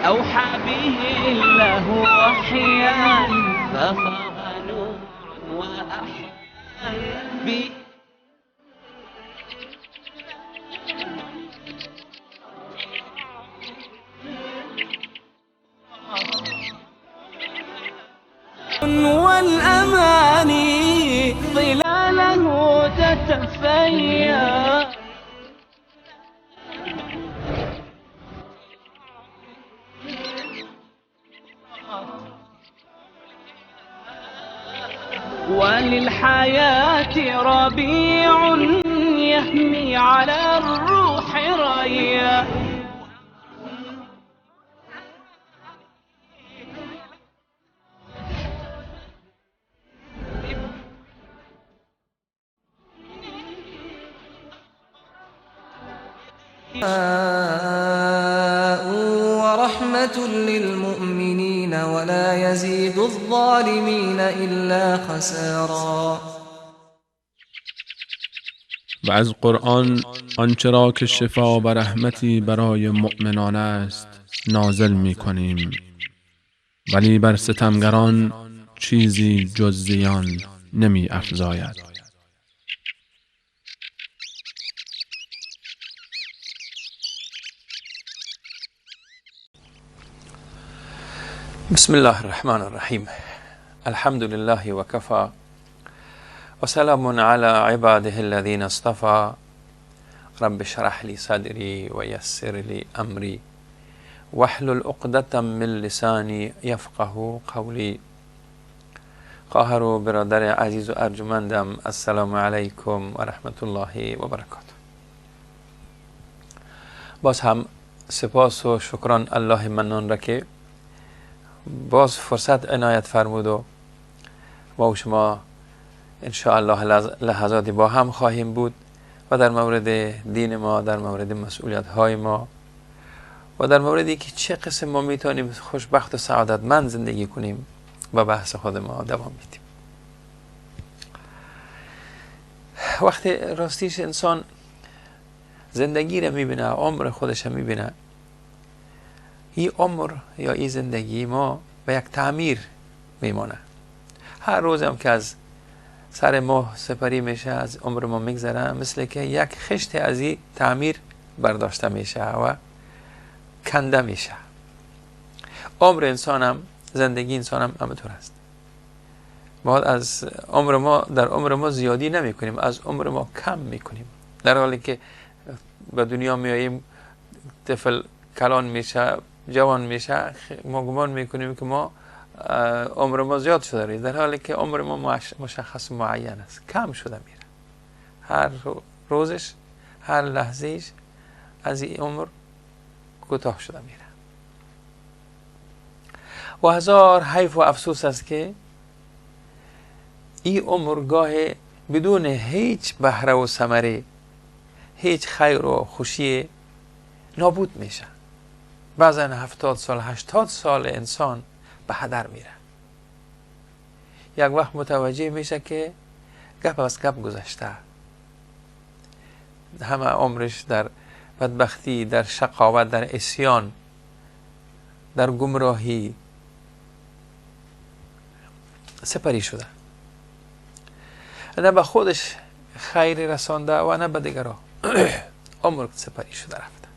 أوحى به الله وحيا ففاض نور وأحيا به. والأماني ظلاله تتفيأ. وللحياة ربيع يهمي على الروح ريا. ورحمة للمؤمنين ولا يزيد الظالمين إلا خسارا. و از قرآن آنچه را که شفا و رحمتی برای مؤمنان است نازل می کنیم، ولی بر ستمگران چیزی جز زیان نمی افزاید. بسم الله الرحمن الرحیم. الحمد لله وكفى وسلام على عباده الذين اصطفى. رب اشرح لي صدري ويسر لي امري واحلل عقدة من لساني يفقه قولي. خواهر و برادر عزیز و ارجمندم، السلام علیکم و رحمت الله و برکاته. باز هم سپاس و شکران الله منان را که باز فرصت عنایت فرمود و ما و شما انشاءالله لحظاتی با هم خواهیم بود و در مورد دین ما، در مورد مسئولیت های ما و در موردی که چه قسم ما میتونیم خوشبخت و سعادتمند زندگی کنیم با بحث خود ما دوام میدیم. وقتی راستیش انسان زندگی را میبینه، عمر خودش را میبینه، این عمر یا این زندگی ما به یک تعمیر میمانه. هر روز هم که از سر ماه سپری میشه، از عمر ما میگذره، مثل که یک خشت از این تعمیر برداشته میشه و کنده میشه. عمر انسان هم، زندگی انسان هم همینطور است. ما از عمر ما، در عمر ما زیادی نمی کنیم، از عمر ما کم میکنیم. در حالی که به دنیا میاییم، طفل کلان میشه، جوان میشه، ما گمان میکنیم که ما عمر ما زیاد شده، در حالی که عمر ما مشخص و معین است، کم شده میره. هر روزش، هر لحظهش از این عمر کوتاه شده میره. و هزار حیف و افسوس است که این عمر گاه بدون هیچ بهره و ثمره، هیچ خیر و خوشی نابود میشه. بعضا 70 سال 80 سال انسان به هدر میره. یک وقت متوجه میشه که گپ از گپ گذشته، همه عمرش در بدبختی، در شقاوت، در عصیان، در گمراهی سپری شده. نه به خودش خیر رسانده و نه به دیگران. عمر سپری شده رفته.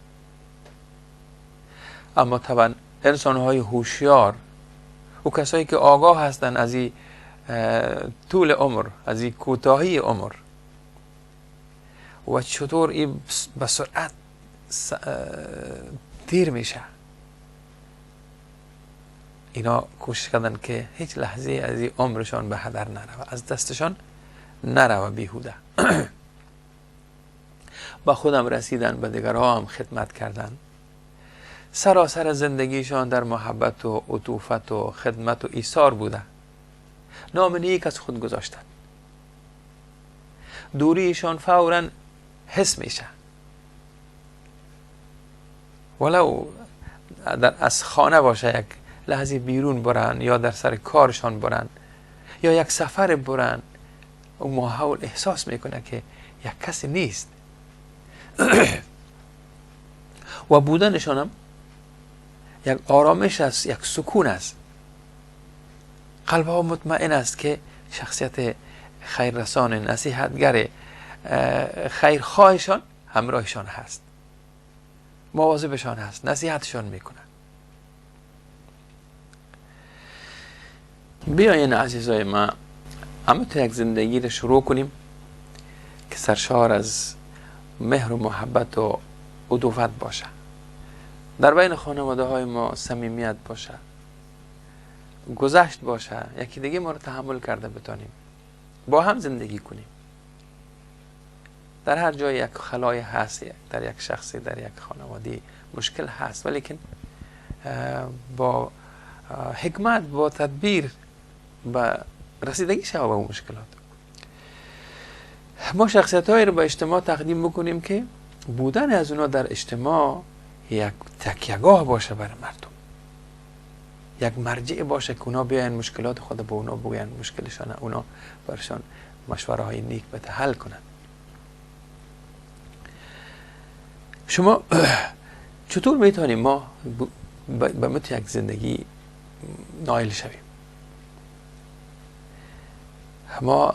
اما طبعا انسان های هوشیار و کسایی که آگاه هستند از این طول عمر، از این کوتاهی عمر و چطور این به سرعت تیر میشه، اینا کوشش کردن که هیچ لحظه از این عمرشان به هدر نروه، از دستشان نروه بیهوده. با خودم رسیدن، به دیگرها هم خدمت کردن. سراسر زندگیشان در محبت و عطوفت و خدمت و ایثار بوده. نام نیک از خود گذاشتن. دوریشان فوراً حس میشه، ولو در از خانه باشه، یک لحظه بیرون برن یا در سر کارشان برن یا یک سفر برن، و ماحول احساس میکنه که یک کسی نیست. و بودنشان هم یک آرامش است، یک سکون است. قلب ها مطمئن است که شخصیت خیررسان، نصیحتگر، خیرخواهشان همراهشان هست، مواظبشان هست، نصیحتشان میکنه. بیاین عزیزای ما اما تا یک زندگی رو شروع کنیم که سرشار از مهر و محبت و عدوت باشه، در بین خانواده های ما صمیمیت باشه، گذشت باشه، یکی دیگه ما رو تحمل کرده بتانیم، با هم زندگی کنیم. در هر جای یک خلای هست، در یک شخصی، در یک خانواده مشکل هست، ولیکن با حکمت، با تدبیر با رسیدگی شود به اون مشکلات. ما شخصیت هایی رو به اجتماع تقدیم بکنیم که بودن از اونا در اجتماع یک تکیه‌گاه باشه برای مردم، یک مرجع باشه که اونا بیاین مشکلات خود به اونا بگوین، مشکلشان اونا برشان مشوره های نیک بده حل کنن. شما چطور میتونیم ما به مثل یک زندگی نایل شویم؟ ما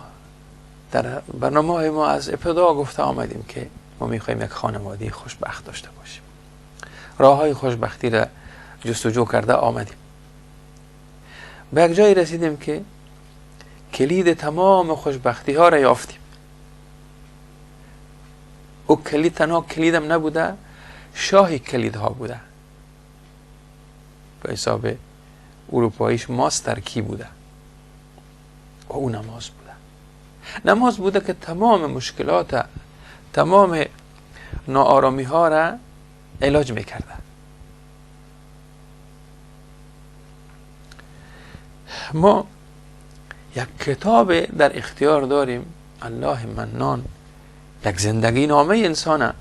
در برنامه های ما از ابتدا گفته آمدیم که ما میخوایم یک خانواده خوشبخت داشته باشیم. راه های خوشبختی را جستجو کرده آمدیم، به یک جایی رسیدیم که کلید تمام خوشبختی ها را یافتیم. او کلید تنها کلیدم نبوده، شاه کلیدها بوده. به حساب اروپاییش ماستر کی بوده و او نماز بوده. نماز بوده که تمام مشکلات، تمام ناآرامی ها را علاج میکرده. ما یک کتاب در اختیار داریم، الله منان، یک زندگی نامه انسانه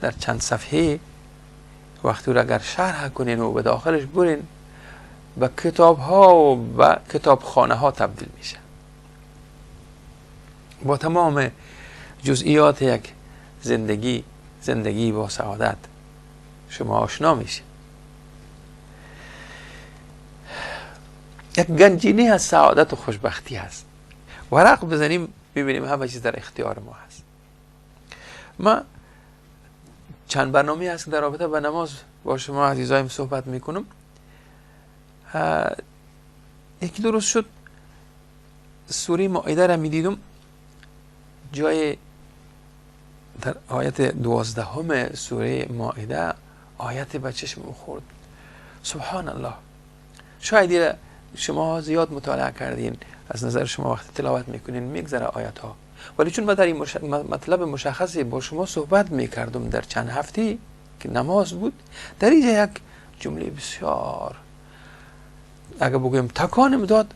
در چند صفحه. وقتی رو اگر شرح کنین و به داخلش برین، به کتاب ها و به کتابخانه ها تبدیل میشه، با تمام جزئیات یک زندگی، زندگی با سعادت شما آشنا میشه. یک گنجینه از سعادت و خوشبختی هست. ورق بزنیم میبینیم همه چیز در اختیار ما هست. ما چند برنامه هست که در رابطه با نماز با شما عزیزایم صحبت میکنم. یکی درست شد سوره مائده را میدیدم، جای در آیت 12 سوره مائده آیت به چشم خورد. سبحان الله. شاید شما زیاد مطالعه کردین، از نظر شما وقتی تلاوت میکنین میگذره آیت ها، ولی چون من در این مطلب مشخصی با شما صحبت میکردم در چند هفته که نماز بود، در اینجا یک جمله بسیار اگه بگویم تکانم داد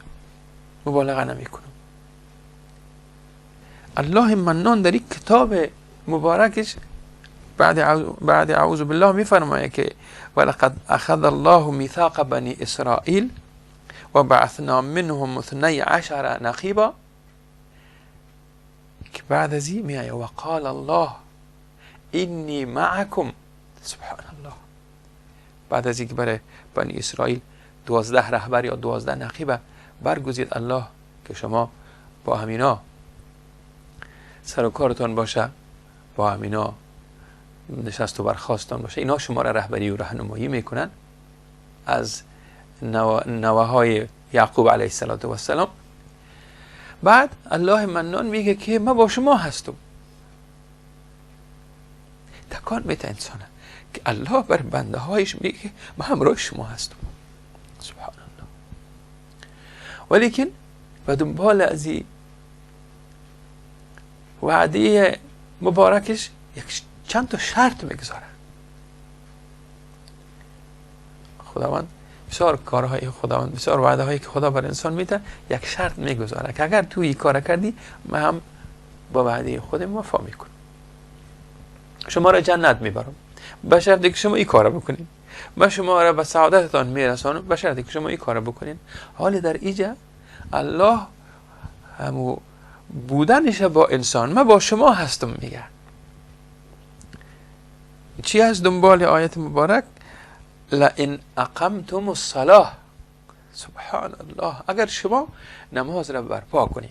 مبالغه نمیکنم. الله منان در این کتاب مبارکش بعد اعوذ بالله میفرمایه که ولقد اخذ الله میثاق بنی اسرائیل و بعثنا منهم 12 نقیبا، که بعد از این میایه و قال الله انی معکم. سبحان الله. بعد از اینکه برای بنی اسرائیل 12 رهبر یا 12 نقیبه برگزید الله که شما با همینا سر و کارتان باشه، با همینا نشست و برخاستان باشه، اینا شما را رهبری و راهنمایی میکنن از نوه های یعقوب علیه السلام. بعد الله منان میگه که من با شما هستم. تکان میده انسانه که الله بر بنده هایش میگه من همراه شما هستم. سبحان الله. ولیکن به دنبال از این وعده مبارکش یک چند تا شرط میگذاره. خداوند بسیار کارهای خداوند، بسیار وعده هایی که خدا بر انسان میده یک شرط میگذاره که اگر تو این کار کردی من هم با وعده خودم وفا میکنم، شما را جنت میبرم به شرطی که شما این کار بکنید، من شما را به سعادتتان میرسانم به شرطی که شما این کار بکنید. حال در اینجا الله همو بودنش با انسان، من با شما هستم میگه. چی از دنبال آیت مبارک؟ لئن اقمتم الصلاه. سبحان الله، اگر شما نماز را برپا کنین،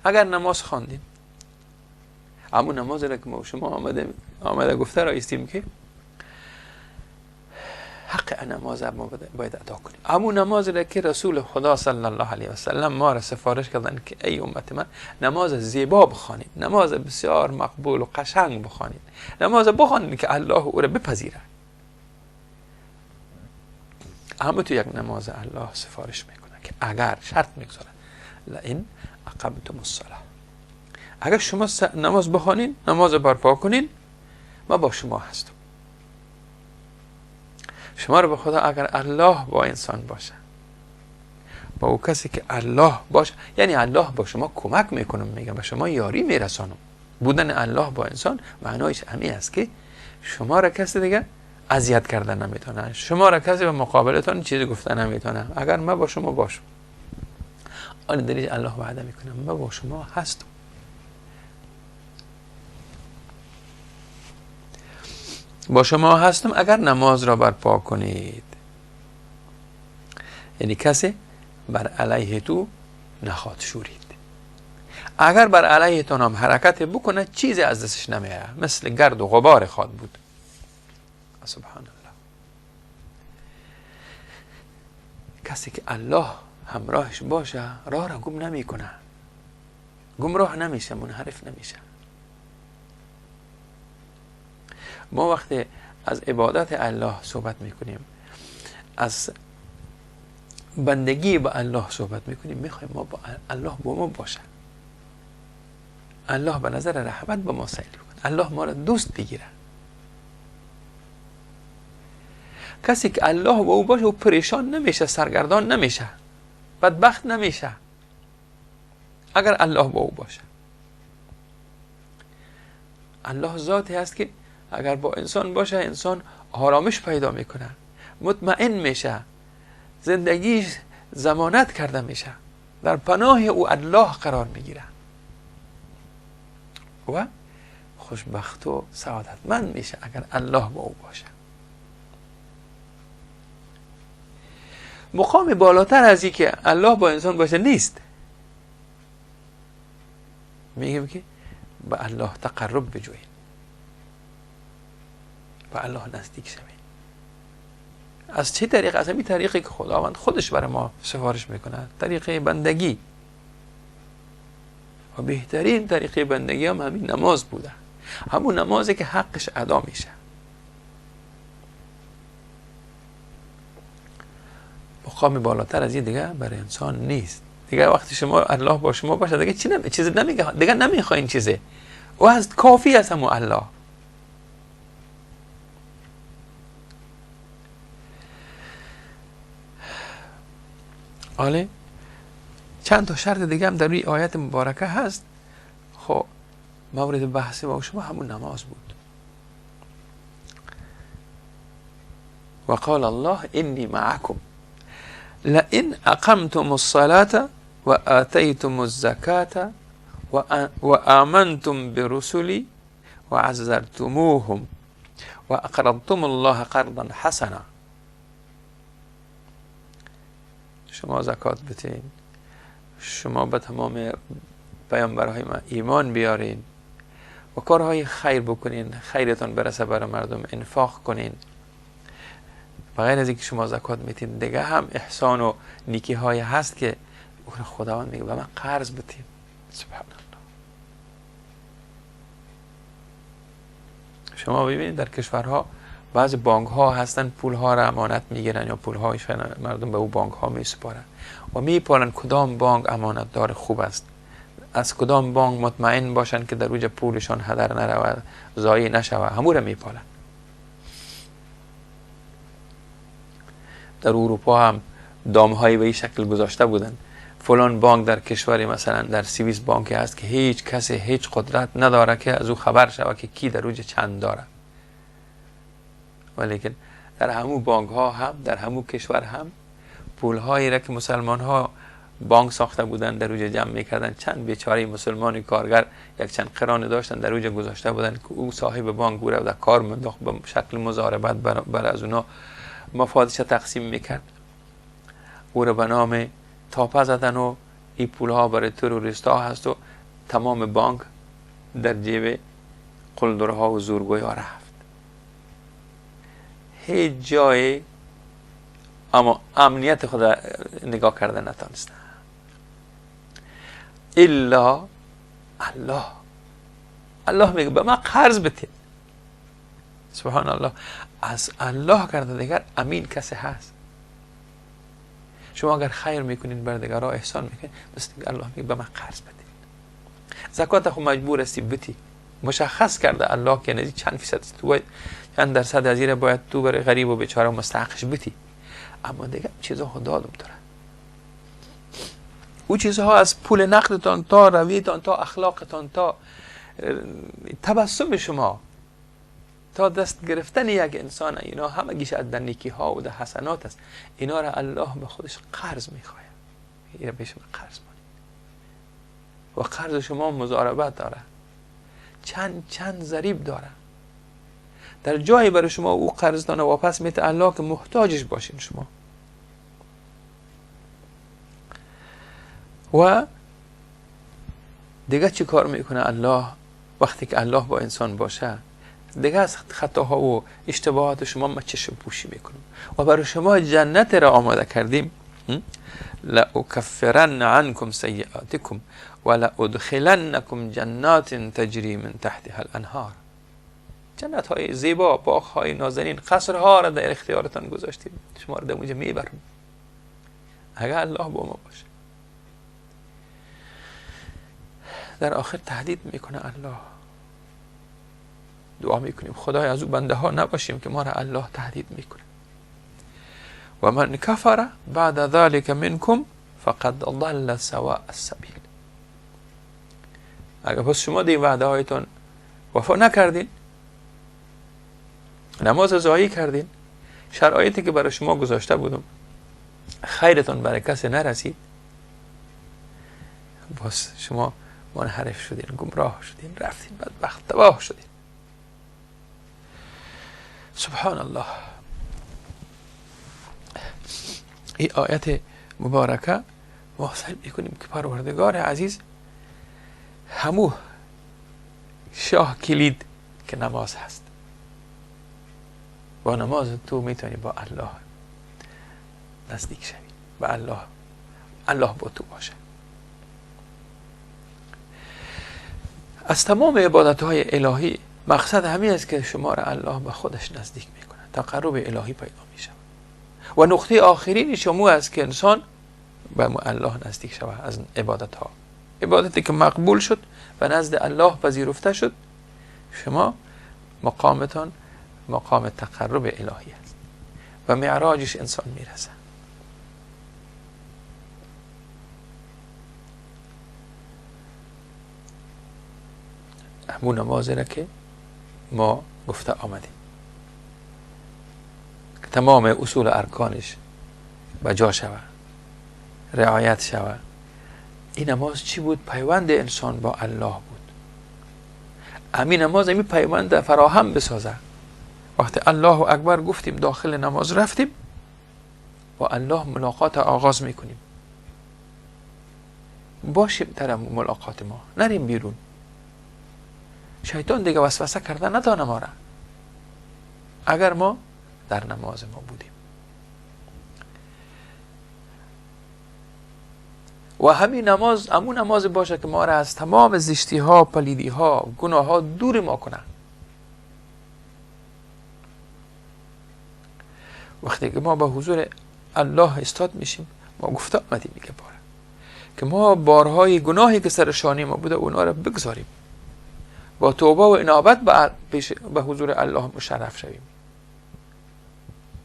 اگر نماز خواندین، اما نماز را که ما شما آمده گفته را ایستیم که حق نماز ما باید ادا کنیم. اما نماز را که رسول خدا صلی الله علیه و سلم ما را سفارش کردن که ای امت من نماز زیبا بخوانید، نماز بسیار مقبول و قشنگ بخوانید، نماز بخوانید که الله او را بپذیره. اما تو یک نماز الله سفارش میکنه که اگر شرط میگذاره لئن اقمتم الصلاه، اگر شما نماز بخوانین، نماز برپا کنین، ما با شما هستم. شما رو به خدا اگر الله با انسان باشه، با او کسی که الله باشه، یعنی الله با شما کمک میکنم، میگم به شما یاری میرسانم. بودن الله با انسان معنایش همین است که شما را کسی دیگه اذیت کردن نمیتونه، شما را کسی به مقابلتان چیزی گفتن نمیتونه، اگر من با شما باشم. آن دلیل الله وعده میکنه من با شما هستم. با شما هستم اگر نماز را برپا کنید، یعنی کسی بر علیه تو نخواد شورید. اگر بر علیه تو هم حرکت بکنه چیزی از دستش نمیاد، مثل گرد و غبار خواد بود. سبحان الله، کسی که الله همراهش باشه راه را گم نمیکنه، گمراه نمیشه، منحرف نمیشه. ما وقتی از عبادت الله صحبت میکنیم، از بندگی به الله صحبت میکنیم، میخوایم ما با الله با ما باشه، الله به نظر رحمت با ما سیل کنه، الله ما را دوست بگیره. کسی که الله با او باشه او پریشان نمیشه، سرگردان نمیشه، بدبخت نمیشه اگر الله با او باشه. الله ذاتی هست که اگر با انسان باشه انسان آرامش پیدا میکنه، مطمئن میشه، زندگیش ضمانت کرده میشه، در پناه او الله قرار میگیره و خوشبخت و سعادتمند میشه اگر الله با او باشه. مقام بالاتر از این که الله با انسان باشه نیست. میگیم که به الله تقرب بجویید، به الله نزدیک شوید. از چه طریق؟ از همین طریقی که خداوند خودش برای ما سفارش میکنه، طریق بندگی. و بهترین طریق بندگی هم همین نماز بوده، همون نمازی که حقش ادا میشه. مقام بالاتر از این دیگه برای انسان نیست. دیگه وقتی شما الله با شما باشه دیگه چیزی نمیگه، دیگه نمیخواین چیزی، او از کافی است همون الله. آله چند تا شرط دیگه هم در روی آیت مبارکه هست. خب مورد بحث با شما همون نماز بود. وقال الله انی معکم لئن اقمتم الصلاة وآتيتم الزكاة وآمنتم برسلي وعزرتموهم وأقرضتم الله قرضا حسنا. شما زکات بتین، شما به تمام پیامبرهای ما ایمان بیارین و کارهای خیر بکنین، خیرتان برسه برای مردم، انفاق کنین. بغیر از اینکه شما زکات میتین دیگه هم احسان و نیکی های هست که خداوند میگه به من قرض بتین. سبحان الله. شما ببینید در کشورها بعضی بانک ها هستن پول ها را امانت میگیرن یا پول های مردم به او بانک ها میسپارن و میپالن کدام بانک امانت دار خوب است، از کدام بانک مطمئن باشن که در اوج پولشان هدر نرود، ضایع نشود، همو را میپالن. در اروپا هم دامهایی به این شکل گذاشته بودن، فلان بانک در کشوری مثلا در سوئیس بانکی هست که هیچ کسی هیچ قدرت نداره که از او خبر شود که کی در اوج چند داره، ولیکن در همو بانک ها هم در همو کشور هم پول هایی را که مسلمان ها بانک ساخته بودن، در اوجه جمع میکردن. چند بیچاره مسلمان کارگر یک چند قران داشتن در اوجه گذاشته بودن که او صاحب بانک او را در کار منداخت، به شکل مضاربت بر از اونا مفادش تقسیم میکرد. او را به نام تاپه زدن و این پولها برای تروریست ها هست و تمام بانک در جیب قلدرها و زورگوی ها رفت. هیچ جای اما امنیت خود نگاه کرده نتانستن الا الله. الله میگه به من قرض بده. سبحان الله، از الله کرده دیگر امین کسی هست. شما اگر خیر میکنین بر دیگرها احسان میکنین، بس الله میگه به من قرض بده. زکات خو مجبور هستی بتی، مشخص کرده الله که نزدیک چند فیصد تو باید، چند درصد از این باید تو برای غریب و بیچاره و مستحقش بتی. اما دیگه چیزها خدا دادم داره. او چیزها از پول نقدتان تا رویتان تا اخلاقتان تا تبسم شما تا دست گرفتن یک انسان، اینا همه گیش از در نیکی ها و در حسنات است. اینا را الله به خودش قرض میخواد، اینا به شما قرض مانید و قرض شما مضاربت داره، چند ضریب داره. در جایی برای شما او قرض دانه واپس میته الله که محتاجش باشین شما. و دیگه چی کار میکنه الله؟ وقتی که الله با انسان باشه دیگه از خطاها و اشتباهات شما ما چشم پوشی میکنم و برای شما جنت را آماده کردیم. لأکفرن عنکم سیئاتکم ولأدخلنکم جنات تجری من تحتها الانهار. جنت های زیبا، باغ های نازنین، قصرها را در اختیارتان گذاشتیم، شما را در اونجا میبرم اگر الله با ما باشه. در آخر تهدید میکنه الله. دعا میکنیم خدای از او بنده ها نباشیم که ما را الله تهدید میکنه. و من کفر بعد ذلك منکم فقد ضل سواء السبیل. اگر پس شما دی وعده هایتان وفا نکردین، نماز ضایع کردین، شرایطی که برای شما گذاشته بودم خیرتان برای کسی نرسید، باز شما منحرف شدین، گمراه شدین، رفتین بدبخت، تباه شدین. سبحان الله. این آیت مبارکه ما سعی میکنیم که پروردگار عزیز همو شاه کلید که نماز هست، با نماز تو میتونی با الله نزدیک شوی، با الله، الله با تو باشه. از تمام عبادت های الهی مقصد همین است که شما را الله به خودش نزدیک میکنه، تقرب الهی پیدا میشه. و نقطه آخرین شما است که انسان به الله نزدیک شود از عبادت ها. عبادتی که مقبول شد و نزد الله پذیرفته شد، شما مقامتان مقام تقرب الهی است و معراجش انسان میرسه. همون نمازی را که ما گفته آمدیم که تمام اصول ارکانش به جا شود، رعایت شود. این نماز چی بود؟ پیوند انسان با الله بود. همین نماز همین پیوند فراهم بسازه. وقتی الله اکبر گفتیم داخل نماز رفتیم، با الله ملاقات آغاز میکنیم. باشیم در ملاقات ما، نریم بیرون. شیطان دیگه وسوسه کرده ندانه ما را اگر ما در نماز ما بودیم. و همین نماز همون نماز باشه که ما را از تمام زشتی ها، پلیدی ها، گناه ها دور ما کنه. وقتی که ما به حضور الله استاد میشیم، ما گفته آمدیم میگه باره که ما بارهای گناهی که سر شانه ما بوده اونا را بگذاریم، با توبه و انابت به حضور الله مشرف شویم.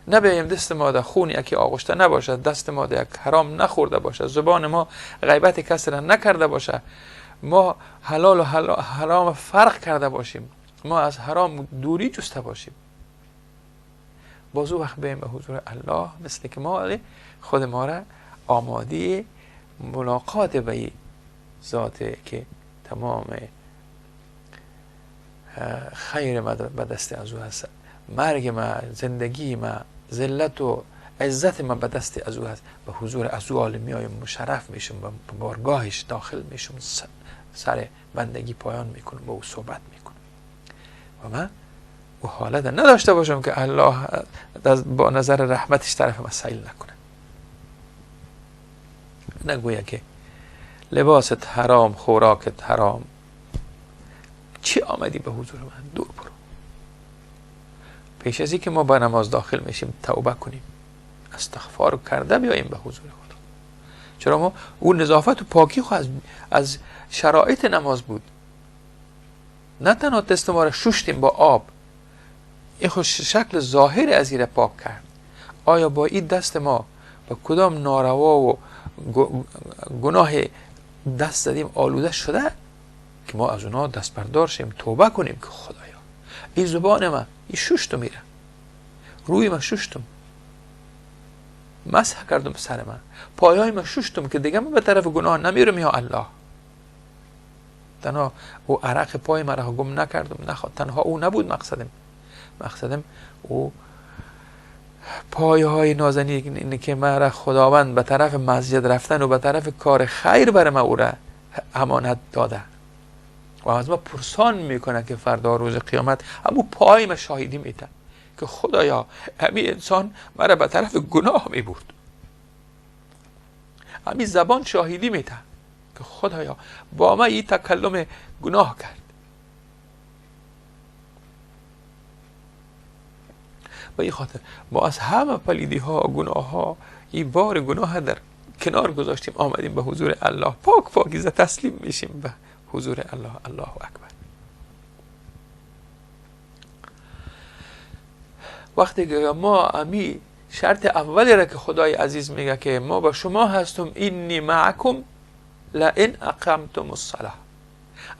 نبیایم دست ما در خون یکی آغشته نباشد، دست ما در یک حرام نخورده باشد، زبان ما غیبت کسی را نکرده باشد، ما حلال و حرام فرق کرده باشیم، ما از حرام دوری جسته باشیم. باز او وقت بیایم به حضور الله مثل که ما خود ما را آماده ملاقات به این ذاته که تمام خیر ما به دست از او هست، مرگ ما، زندگی ما، ذلت و عزت ما به دست از او هست. به حضور از او عالم میایم، مشرف میشم، به بارگاهش داخل میشم، سر بندگی پایان میکنم، با او صحبت میکنم و من او حالت نداشته باشم که الله با نظر رحمتش طرف ما سیل نکنه، نگویه که لباست حرام، خوراکت حرام، چی آمدی به حضور من، دور برو. پیش از که ما به نماز داخل میشیم توبه کنیم، استغفار کرده بیاییم به حضور خدا. چرا ما اون نظافت و پاکی خو از شرایط نماز بود. نه تنها دست ما را ششتیم با آب، این خود شکل ظاهر از این پاک کرد. آیا با این دست ما با کدام ناروا و گناه دست زدیم آلوده شده که ما از اونا دست بردار شیم، توبه کنیم که خدایا این زبان ما این ششتم میره، روی ما ششتم، مسح کردم سر من، پایای ما ششتم که دیگه من به طرف گناه نمیرم یا الله. تنها او عرق پای مرا گم نکردم، نخواد تنها او نبود مقصدم، مقصدم او پایه های نازنینی که مرا خداوند به طرف مسجد رفتن و به طرف کار خیر بر ما او را امانت داده و از ما پرسان میکنه که فردا روز قیامت همون پای ما شاهدی میده که خدایا همین انسان مرا به طرف گناه میبرد، همین زبان شاهدی میده که خدایا با ما این تکلم گناه کرد. به این خاطر ما از همه پلیدی ها، گناه ها، این بار گناه در کنار گذاشتیم، آمدیم به حضور الله پاک پاکیزه تسلیم میشیم به حضور الله. الله اکبر. وقتی که ما امی شرط اولی را که خدای عزیز میگه که ما با شما هستم، اینی معکم لئن اقمتم الصلاه،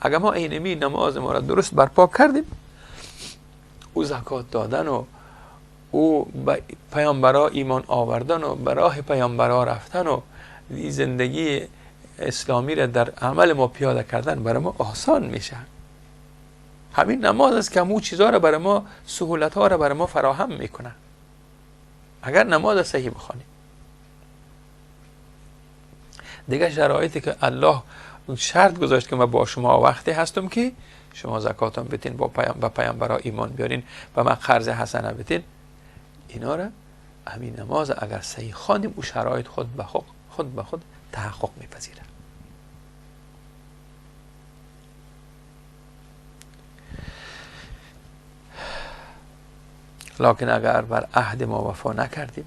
اگر ما اینمی نماز ما را درست برپا کردیم، او زکات دادن و او به پیامبرا ایمان آوردن و به راه پیامبرا رفتن و زندگی اسلامی را در عمل ما پیاده کردن برای ما آسان میشه. همین نماز است که همون چیزها را برای ما، سهولت ها را برای ما فراهم میکنه اگر نماز صحیح بخوانیم. دیگه شرایطی که الله شرط گذاشت که من با شما وقتی هستم که شما زکاتم بتین، با پیام به پیامبرا ایمان بیارین و من قرض حسنه بتین، اینا را همین نماز اگر صحیح خواندیم او شرایط خود به خود تحقق میپذیره. لکن اگر بر عهد ما وفا نکردیم،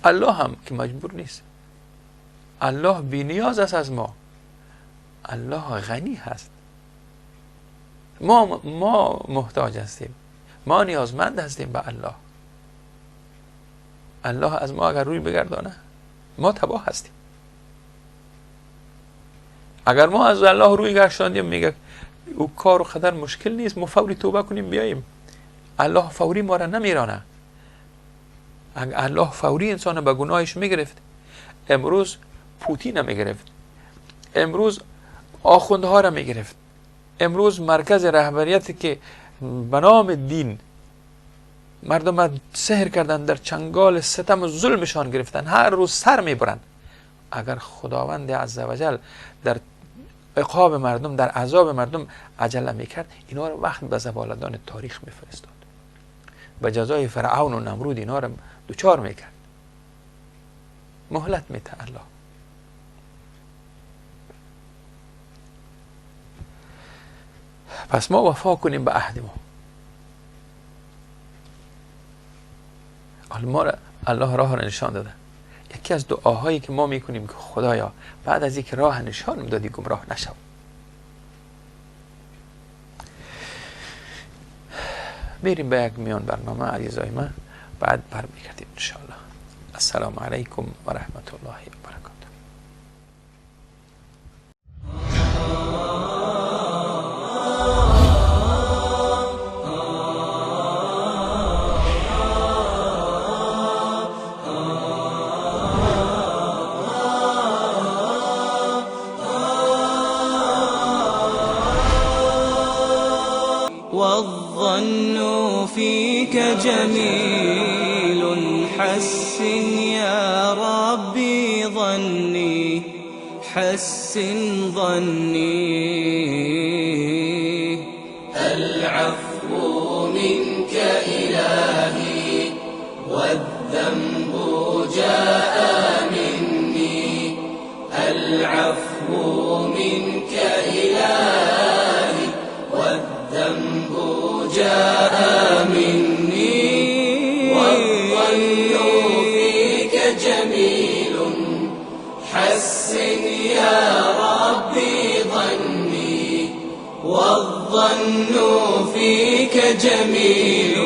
الله هم که مجبور نیست، الله بی نیاز است از ما، الله غنی هست، ما محتاج هستیم، ما نیازمند هستیم به الله. الله از ما اگر روی بگردانه ما تباه هستیم. اگر ما از الله روی گرداندیم، میگه او کار و قدر مشکل نیست، ما فوری توبه کنیم بیاییم. الله فوری ما را نمیرانه. الله فوری انسان به گناهش میگرفت، امروز پوتین میگرفت، امروز آخوندها را میگرفت، امروز مرکز رهبریت که به نام دین مردم سحر کردن، در چنگال ستم و ظلمشان گرفتن، هر روز سر میبرند. اگر خداوند عزوجل در عقاب مردم، در عذاب مردم عجله میکرد، اینا رو وقت به زبالدان تاریخ میفرستاد، به جزای فرعون و نمرود اینا رو دوچار میکرد. مهلت میده الله. پس ما وفا کنیم به عهد ما. ما را الله راه را نشان داده. یکی از دعاهایی که ما میکنیم که خدایا بعد از اینکه راه نشان دادی گمراه نشو. میریم به یک میان برنامه عزیزای من، بعد برمیگردیم انشاءالله. السلام علیکم و رحمت الله و برکاته. والظن فيك جميل، حسن يا ربي ظني، حسن ظني. العفو منك إلهي والذنب جاء مني، العفو منك إلهي والذنب جاء مني، والظن فيك جميل، حسن يا ربي ظني، والظن فيك جميل،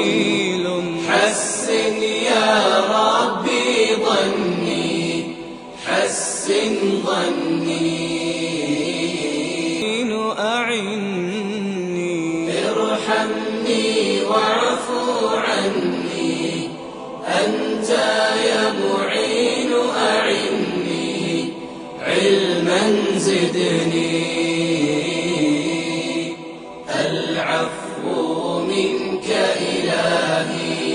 حسن يا ربي ظني، حسن ظني. أعني ارحمني واعف عني، أنت يا معين أعني، علما زدني. العفو منك إلهي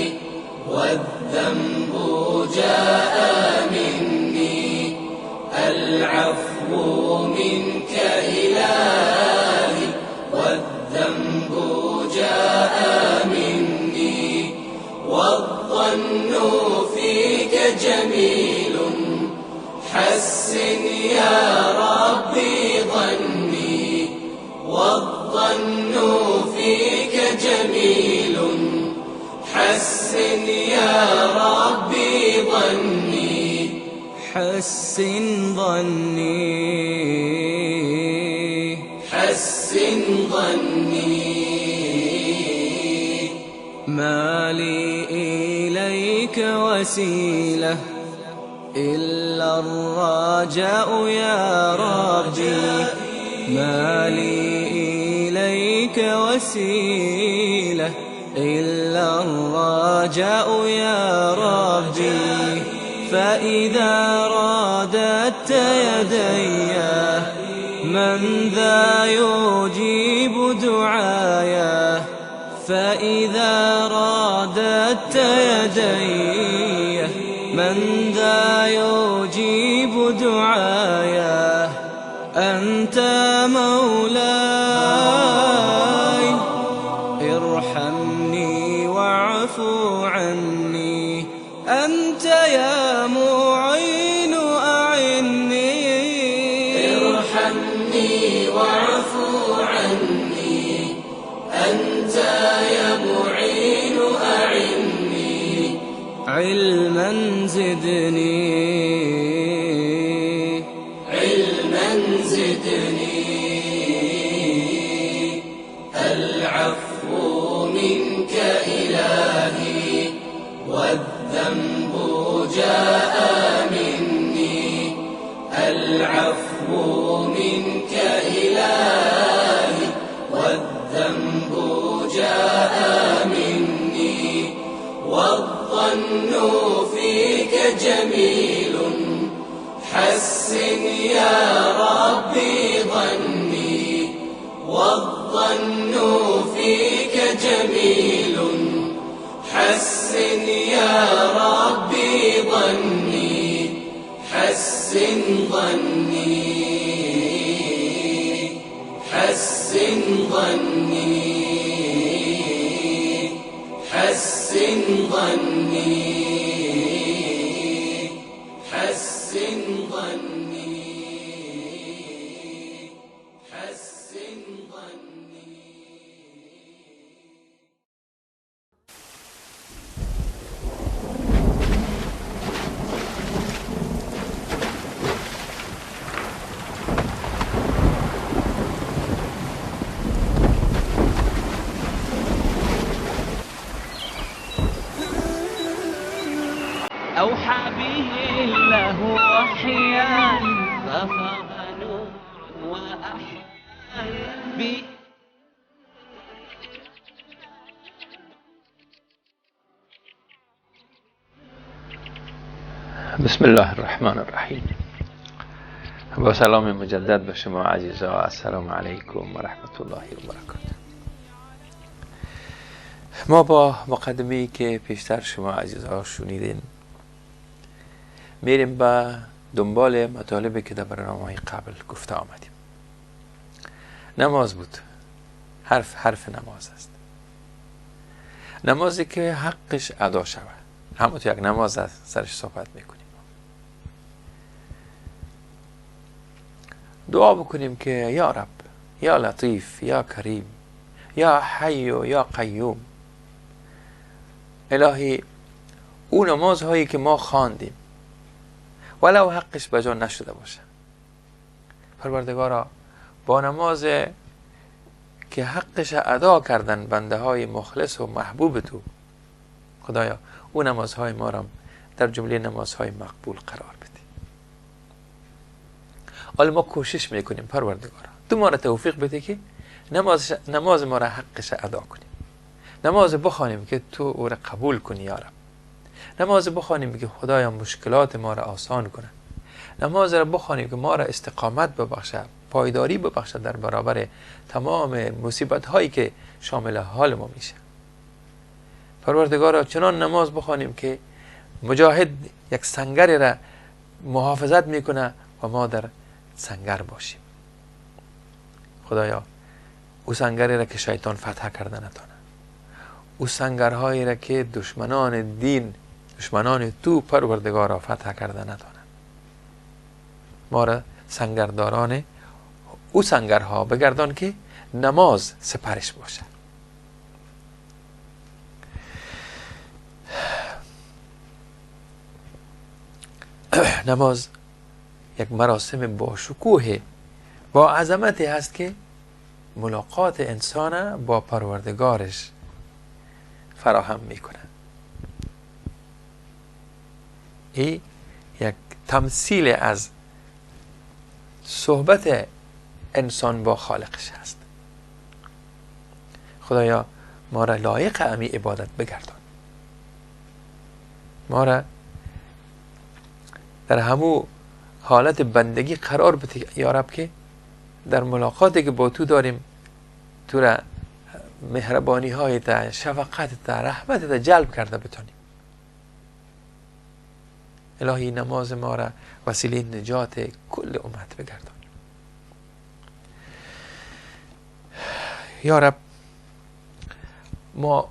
والذنب جاء مني، العفو منك إلهي والذنب جاء مني، والظن فيك جميل، حسن يا ربي ظني، والظن فيك جميل، حسن يا ربي ظني، حسن ظني، حسن ظني. ما لي إليك وسيلة إلا الرجاء يا ربي، ما لي إليك وسيلة إلا الرجاء يا ربي، فإذا راددت يدي من ذا يجيب دعايا، فإذا راددت يدي من ذا يجيب دعايا، أنت مولاي ارحمني واعف عني، أنت يا معين أعني. ارحمني واعف عني، أنت يا معين أعني، علما زدني، علما زدني. العفو منك إلهي والذنب جاء مني، العفو منك إلهي والذنب جاء مني، والظن فيك جميل، حسن يا ربي ظني، والظن فيك جميل، حسن يا ربي ظني، حسن ظني، حسن ظني، حسن ظني، حسن ظني، حسن ظني. أوحى به الله وحيا ففاض نور وأحيا به. بسم الله الرحمن الرحیم. با سلام مجدد به شما عزیزا، السلام علیکم و رحمت الله و برکاته. ما با مقدمه‌ای که پیشتر شما عزیزها شنیدین میریم به دنبال مطالبی که در برنامه‌های قبل گفته آمدیم. نماز بود، حرف حرف نماز است، نمازی که حقش ادا شود. همون تو یک نماز است سرش صحبت میکنیم. دعا بکنیم که یا رب، یا لطیف، یا کریم، یا حی یا قیوم، الهی اون نمازهایی که ما خواندیم ولو حقش به جا نشده باشه، پروردگارا با نماز که حقش ادا کردن بنده های مخلص و محبوب تو، خدایا اون نمازهای ما را در جمله نمازهای مقبول قرار بده. حالا ما کوشش میکنیم پروردگارا تو ما را توفیق بده که نماز ما را حقش ادا کنیم، نماز بخوانیم که تو او را قبول کنی یا رب، نماز بخوانیم که خدایا مشکلات ما را آسان کنه، نماز را بخوانیم که ما را استقامت ببخشه، پایداری ببخشه در برابر تمام مصیبت هایی که شامل حال ما میشه. پروردگارا چنان نماز بخوانیم که مجاهد یک سنگر را محافظت میکنه و ما در سنگر باشیم. خدایا او سنگری را که شیطان فتح کرده نتانه، او سنگرهایی را که دشمنان دین، دشمنان تو پروردگارا فتح کرده نتانه، ما را سنگرداران او سنگرها بگردان که نماز سپرش باشه. نماز یک مراسم با شکوه، با عظمتی هست که ملاقات انسان با پروردگارش فراهم میکنه. این یک تمثیل از صحبت انسان با خالقش هست. خدایا ما را لایق امی عبادت بگردان، ما را در همو حالت بندگی قرار بده یا رب که در ملاقاتی که با تو داریم تو را مهربانی های تا، شفقت تا، رحمت تا جلب کرده بتانیم. الهی نماز ما را وسیله نجات کل امت بگردان یا رب. ما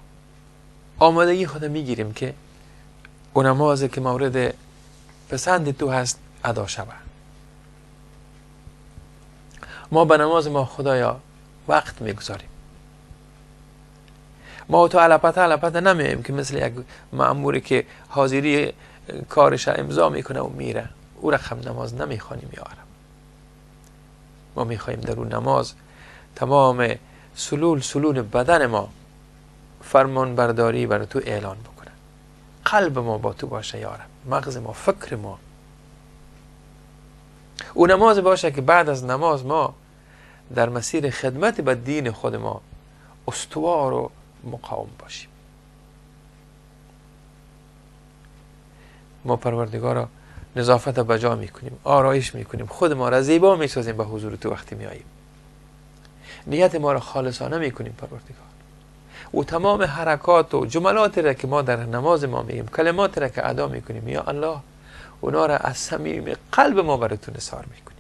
آمادگی خود میگیریم که اون نمازی که مورد پسند تو هست ادا شود. ما به نماز ما خدایا وقت میگذاریم. ما تو علپته علپته نمیایم که مثل یک مأموری که حاضری کارش امضا میکنه و میره، او رقم نماز نمیخوانیم یا رب. ما میخواهیم در اون نماز تمام سلول سلول بدن ما فرمان برداری بر تو اعلان بکنه، قلب ما با تو باشه یا رب، مغز ما، فکر ما. او نماز باشه که بعد از نماز ما در مسیر خدمت به دین خود ما استوار و مقاوم باشیم. ما پروردگارا نظافت به جا میکنیم، آرایش میکنیم، خود ما را زیبا میسازیم به حضور تو وقتی میاییم، نیت ما را خالصانه میکنیم پروردگار. و تمام حرکات و جملات را که ما در نماز ما میگیم، کلمات را که ادا میکنیم یا الله، اونا را از صمیم قلب ما برای تو نثار میکنیم.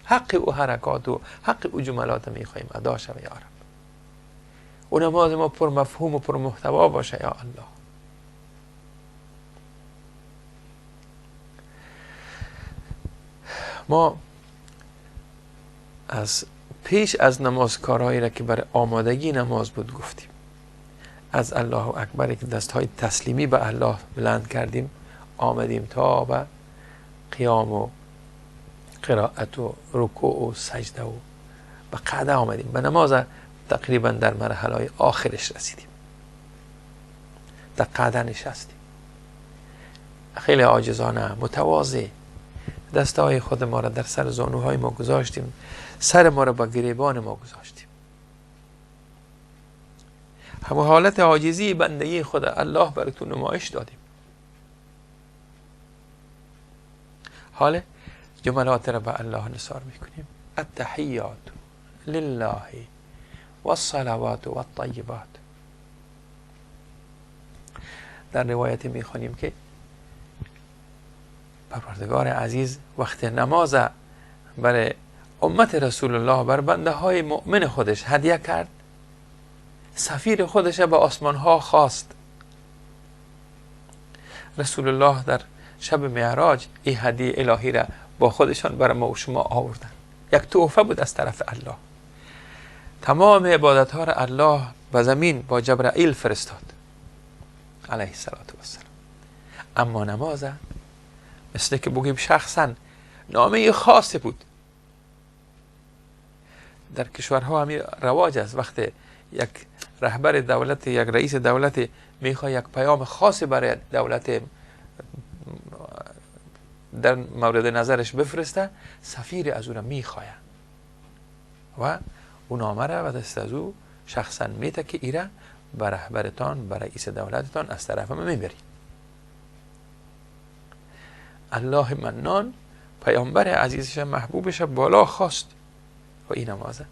حق او حرکات و حق او جملات میخواهیم ادا شوه یا رب. و نماز ما پر مفهوم و پر محتوا باشه یا الله. ما از پیش از نماز کارهایی را که برای آمادگی نماز بود گفتیم. از الله اکبر که دستهای تسلیمی به الله بلند کردیم آمدیم تا به قیام و قرائت و رکوع و سجده و به قعده آمدیم. به نماز تقریبا در مرحله آخرش رسیدیم، در قعده نشستیم، خیلی عاجزانه متواضع دستهای خود ما را در سر زانوهای ما گذاشتیم، سر ما را با گریبان ما گذاشتیم. همه حالت عاجزی بندگی خود الله براتون نمایش دادیم. حال جملات را به الله نثار میکنیم. التحیات لله والصلوات والطیبات. در روایت میخوانیم که پروردگار عزیز وقت نماز برای امت رسول الله، بر بنده های مؤمن خودش هدیه کرد، سفیر خودش به آسمان ها خواست. رسول الله در شب معراج این هدیه الهی را با خودشان برای ما و شما آوردن. یک تحفه بود از طرف الله. تمام عبادت ها را الله به زمین با جبرائیل فرستاد علیه الصلاة والسلام. اما نماز مثل که بگیم شخصا نامه خاصی بود. در کشورها همی رواج است، وقتی یک رهبر دولت، یک رئیس دولت میخواد یک پیام خاصی برای دولت در مورد نظرش بفرسته، سفیر از او را میخواه و او نامه را و دست از او شخصا میته که ایره به رهبرتان، به رئیس دولتتان از طرف ما میبری. الله منان پیامبر عزیزش محبوبش بالا خواست و این نمازه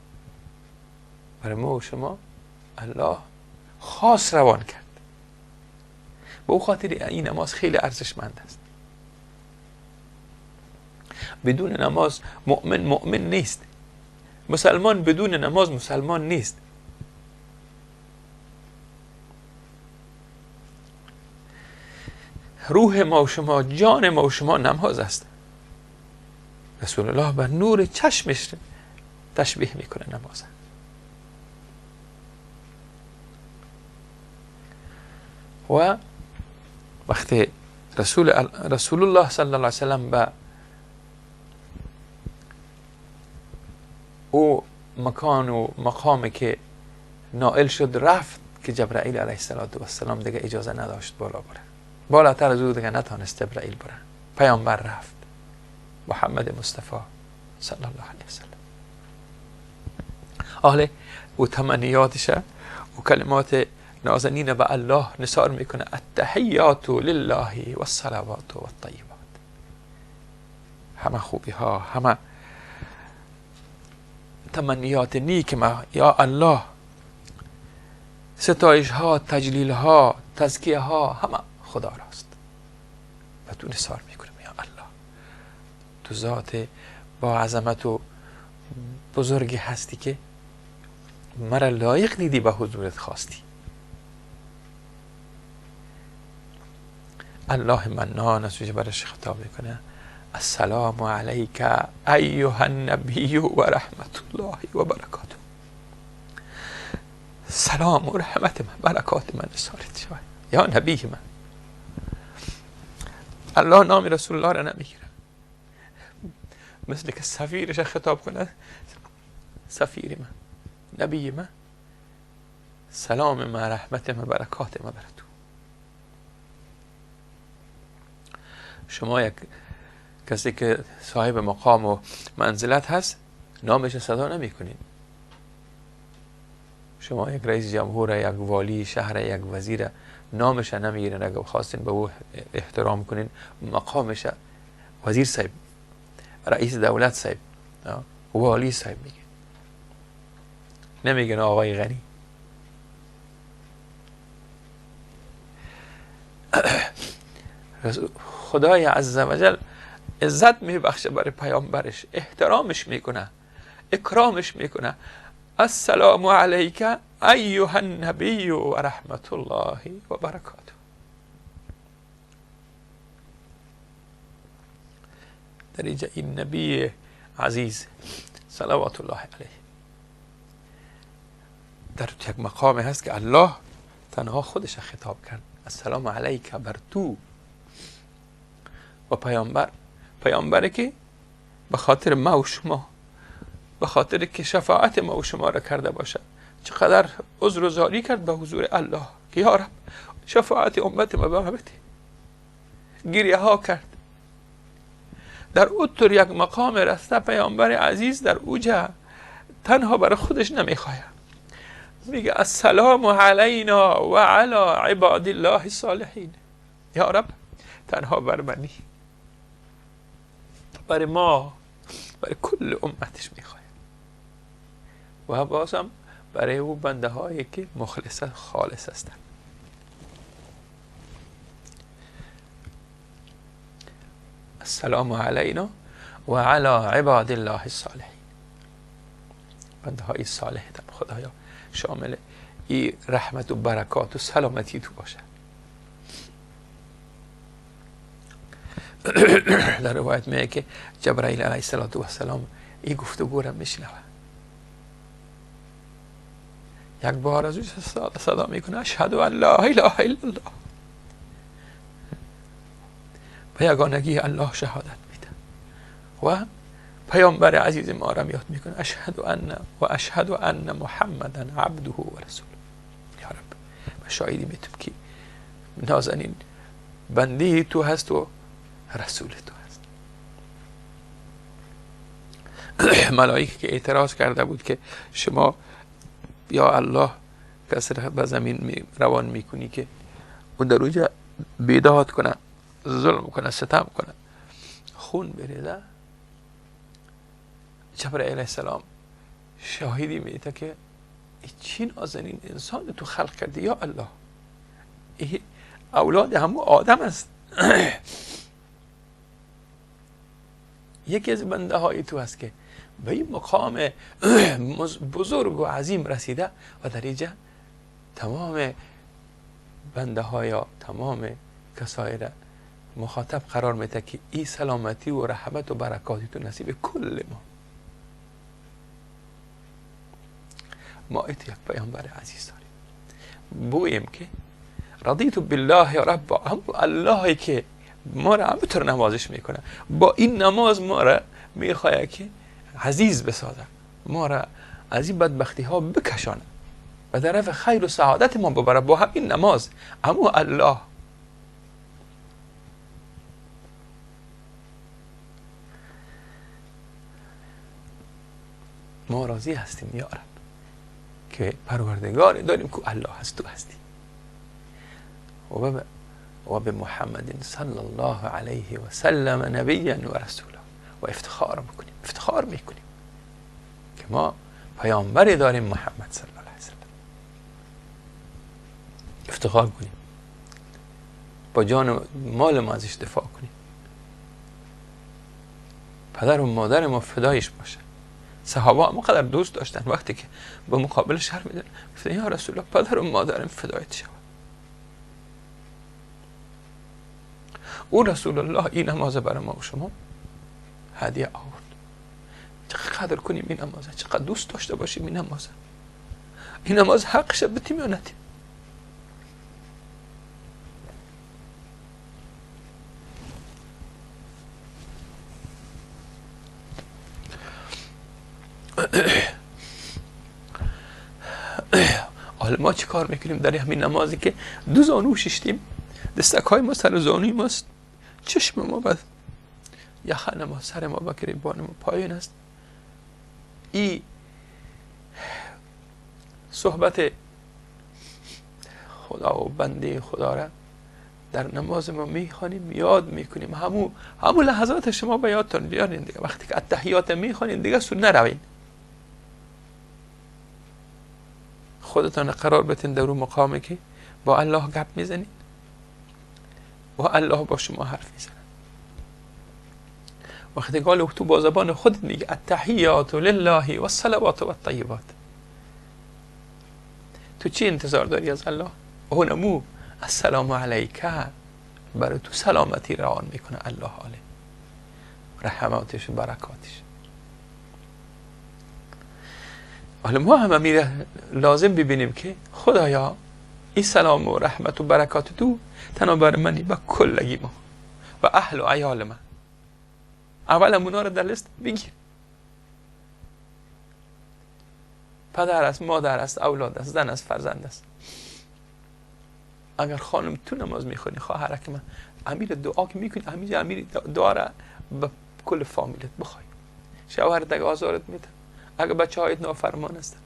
برای ما و شما الله خاص روان کرد. به او خاطر این نماز خیلی ارزشمند است. بدون نماز مؤمن مؤمن نیست، مسلمان بدون نماز مسلمان نیست. روح ما و شما، جان ما و شما نماز است. رسول الله بر نور چشمش تشبیه میکنه نماز. و وقتی رسول الله صلی الله علیه وسلم به او مکان و مقامی که نائل شد رفت، که جبرائیل علیه السلام دیگه اجازه نداشت بالا بره، بالاتر از او دیگه نتانست جبرائیل بره. پیامبر رفت، محمد مصطفی صلی الله علیه وسلم. اهل و تمنیاتش و کلمات نازنین به الله نثار میکنه، التحیات لله والصلوات والطیبات. همه خوبی ها، همه تمنیات نیک ما یا الله، ستایش ها، تجلیل ها، تزکیه ها، همه خدا راست. و تو نثار میکنم یا الله، تو ذات با عظمت و بزرگی هستی که مرا لایق دیدی به حضورت خواستی. الله منان از وجه برش خطاب میکنه، السلام علیک ایها النبی و رحمت الله و برکاته. سلام و رحمت من، برکات من نثارت شود یا نبی من. الله نام رسول الله را نمیگیره، مثل که سفیرش خطاب کنه، سفیر من، نبی من، سلام من، رحمت من، برکات من بر تو. شما یک کسی که صاحب مقام و منزلت هست نامش صدا نمی کنید. شما یک رئیس جمهور، یک والی شهر، یک وزیر، نامش نمیگیرین. اگر خواستین به او احترام کنین، مقامش وزیر صاحب، رئیس دولت صاحب، والی صاحب میگه، نمیگن آقای غنی. خدای عزوجل عزت میبخشه برای پیامبرش، احترامش میکنه، اکرامش میکنه. السلام علیک ایها النبی و رحمت الله و برکاته. در اینجا این نبی عزیز صلوات الله علیه در یک مقام هست که الله تنها خودش خطاب کرد، السلام علیک بر تو و پیامبر، پیامبری که به خاطر ما و شما، به خاطر که شفاعت ما و شما را کرده باشد، چقدر عذر و زاری کرد به حضور الله که یا رب شفاعت امت ما به ما بده. گریه ها کرد. در اوتر یک مقام رسته پیامبر عزیز در اوجه تنها برای خودش نمیخواهد، میگه السلام علینا و علی عباد الله الصالحین. یا رب تنها بر منی، برای ما، برای کل امتش میخواهد و بازم برای او بنده هایی که مخلص خالص هستند. السلام علینا و علی عباد الله الصالحین. بنده های صالح دم خدایا شامل ای رحمت و برکات و سلامتی تو باشه. در روایت میگه که جبرائیل علیه السلام این گفتگو را میشنوه. یک بار از او صدا میکنه اشهد ان لا اله الا الله، به یگانگی الله شهادت میده و پیامبر عزیز ما را یاد میکنه اشهد ان و اشهد ان محمدا عبده و رسوله. یا رب ما شاهدی میتم که نازنین بنده تو هست و رسول تو هست. ملائکه که اعتراض کرده بود که شما یا الله کسی را به زمین روان میکنی که اون در اونجا بیداد کنه، ظلم کنه، ستم کنه، خون بریزه، جبرائیل علیه السلام شاهدی میده که چی نازنین انسان تو خلق کردی یا الله، ای اولاد همو آدم است، یکی از بنده های تو هست که به این مقام بزرگ و عظیم رسیده و در اینجا تمام بنده های تمام کسایی را مخاطب قرار میده که این سلامتی و رحمت و برکاتی تو نصیب کل ما. ما ایت یک پیامبر عزیز داریم، بویم که رضیت بالله رب، هم اللهی که ما را همطور نوازش میکنه، با این نماز ما را میخواد که عزیز بسازه، ما را از این بدبختی ها بکشانه و طرف خیر و سعادت ما ببره با همین نماز. اما الله ما راضی هستیم یا رب که پروردگار داریم که الله هست، تو هستی. و به محمد صلی الله علیه و سلم نبیا و رسولا. و افتخار میکنیم، افتخار میکنیم که ما پیامبری داریم محمد صلی الله علیه و سلم. افتخار کنیم، با جان و مال ما ازش دفاع کنیم، پدر و مادر ما فدایش باشه. صحابه هم قدر دوست داشتن وقتی که به مقابل شهر میدن گفتن یا رسول الله پدر و مادرم فدایت شود. او رسول الله این نماز برای ما و شما هدیه آورد. چقدر قدر کنیم این نمازه، چقدر دوست داشته باشیم این نمازه. این نماز حقش بتیم یا نتیم؟ حالا ما چی کار میکنیم در همین نمازی که دو زانو ششتیم، دستک های ما سر زانوی ماست، چشم ما به یخن ما، سر ما به گریبان ما پایین است. ای صحبت خدا و بنده خدا را در نماز ما میخوانیم، یاد میکنیم. همو لحظات شما به یادتون بیارین دیگه، وقتی که التحیات میخوانین دیگه سو نروین، خودتان قرار بتین در اون مقامی که با الله گپ میزنین و الله با شما حرف میزنه. وقتی قال تو با زبان خودت میگه التحیات لله والصلوات والطیبات، تو چی انتظار داری از الله؟ اونمو السلام علیک برای تو سلامتی روان میکنه الله عالی، رحماتش و برکاتش. حالا ما هم میره لازم ببینیم که خدایا این سلام و رحمت و برکات تو تنها بر منی با کلگی ما و اهل و عیال من. اول اونا رو در لیست بگیر، پدر است، مادر است، اولاد است، زن است، فرزند است. اگر خانم تو نماز میخونی، خواهرک من، امیر دعا که میکنی، امیر دعا را به کل فامیلت بخوای. شوهر دیگه آزارت میده، اگر بچه هایت نافرمان هستن،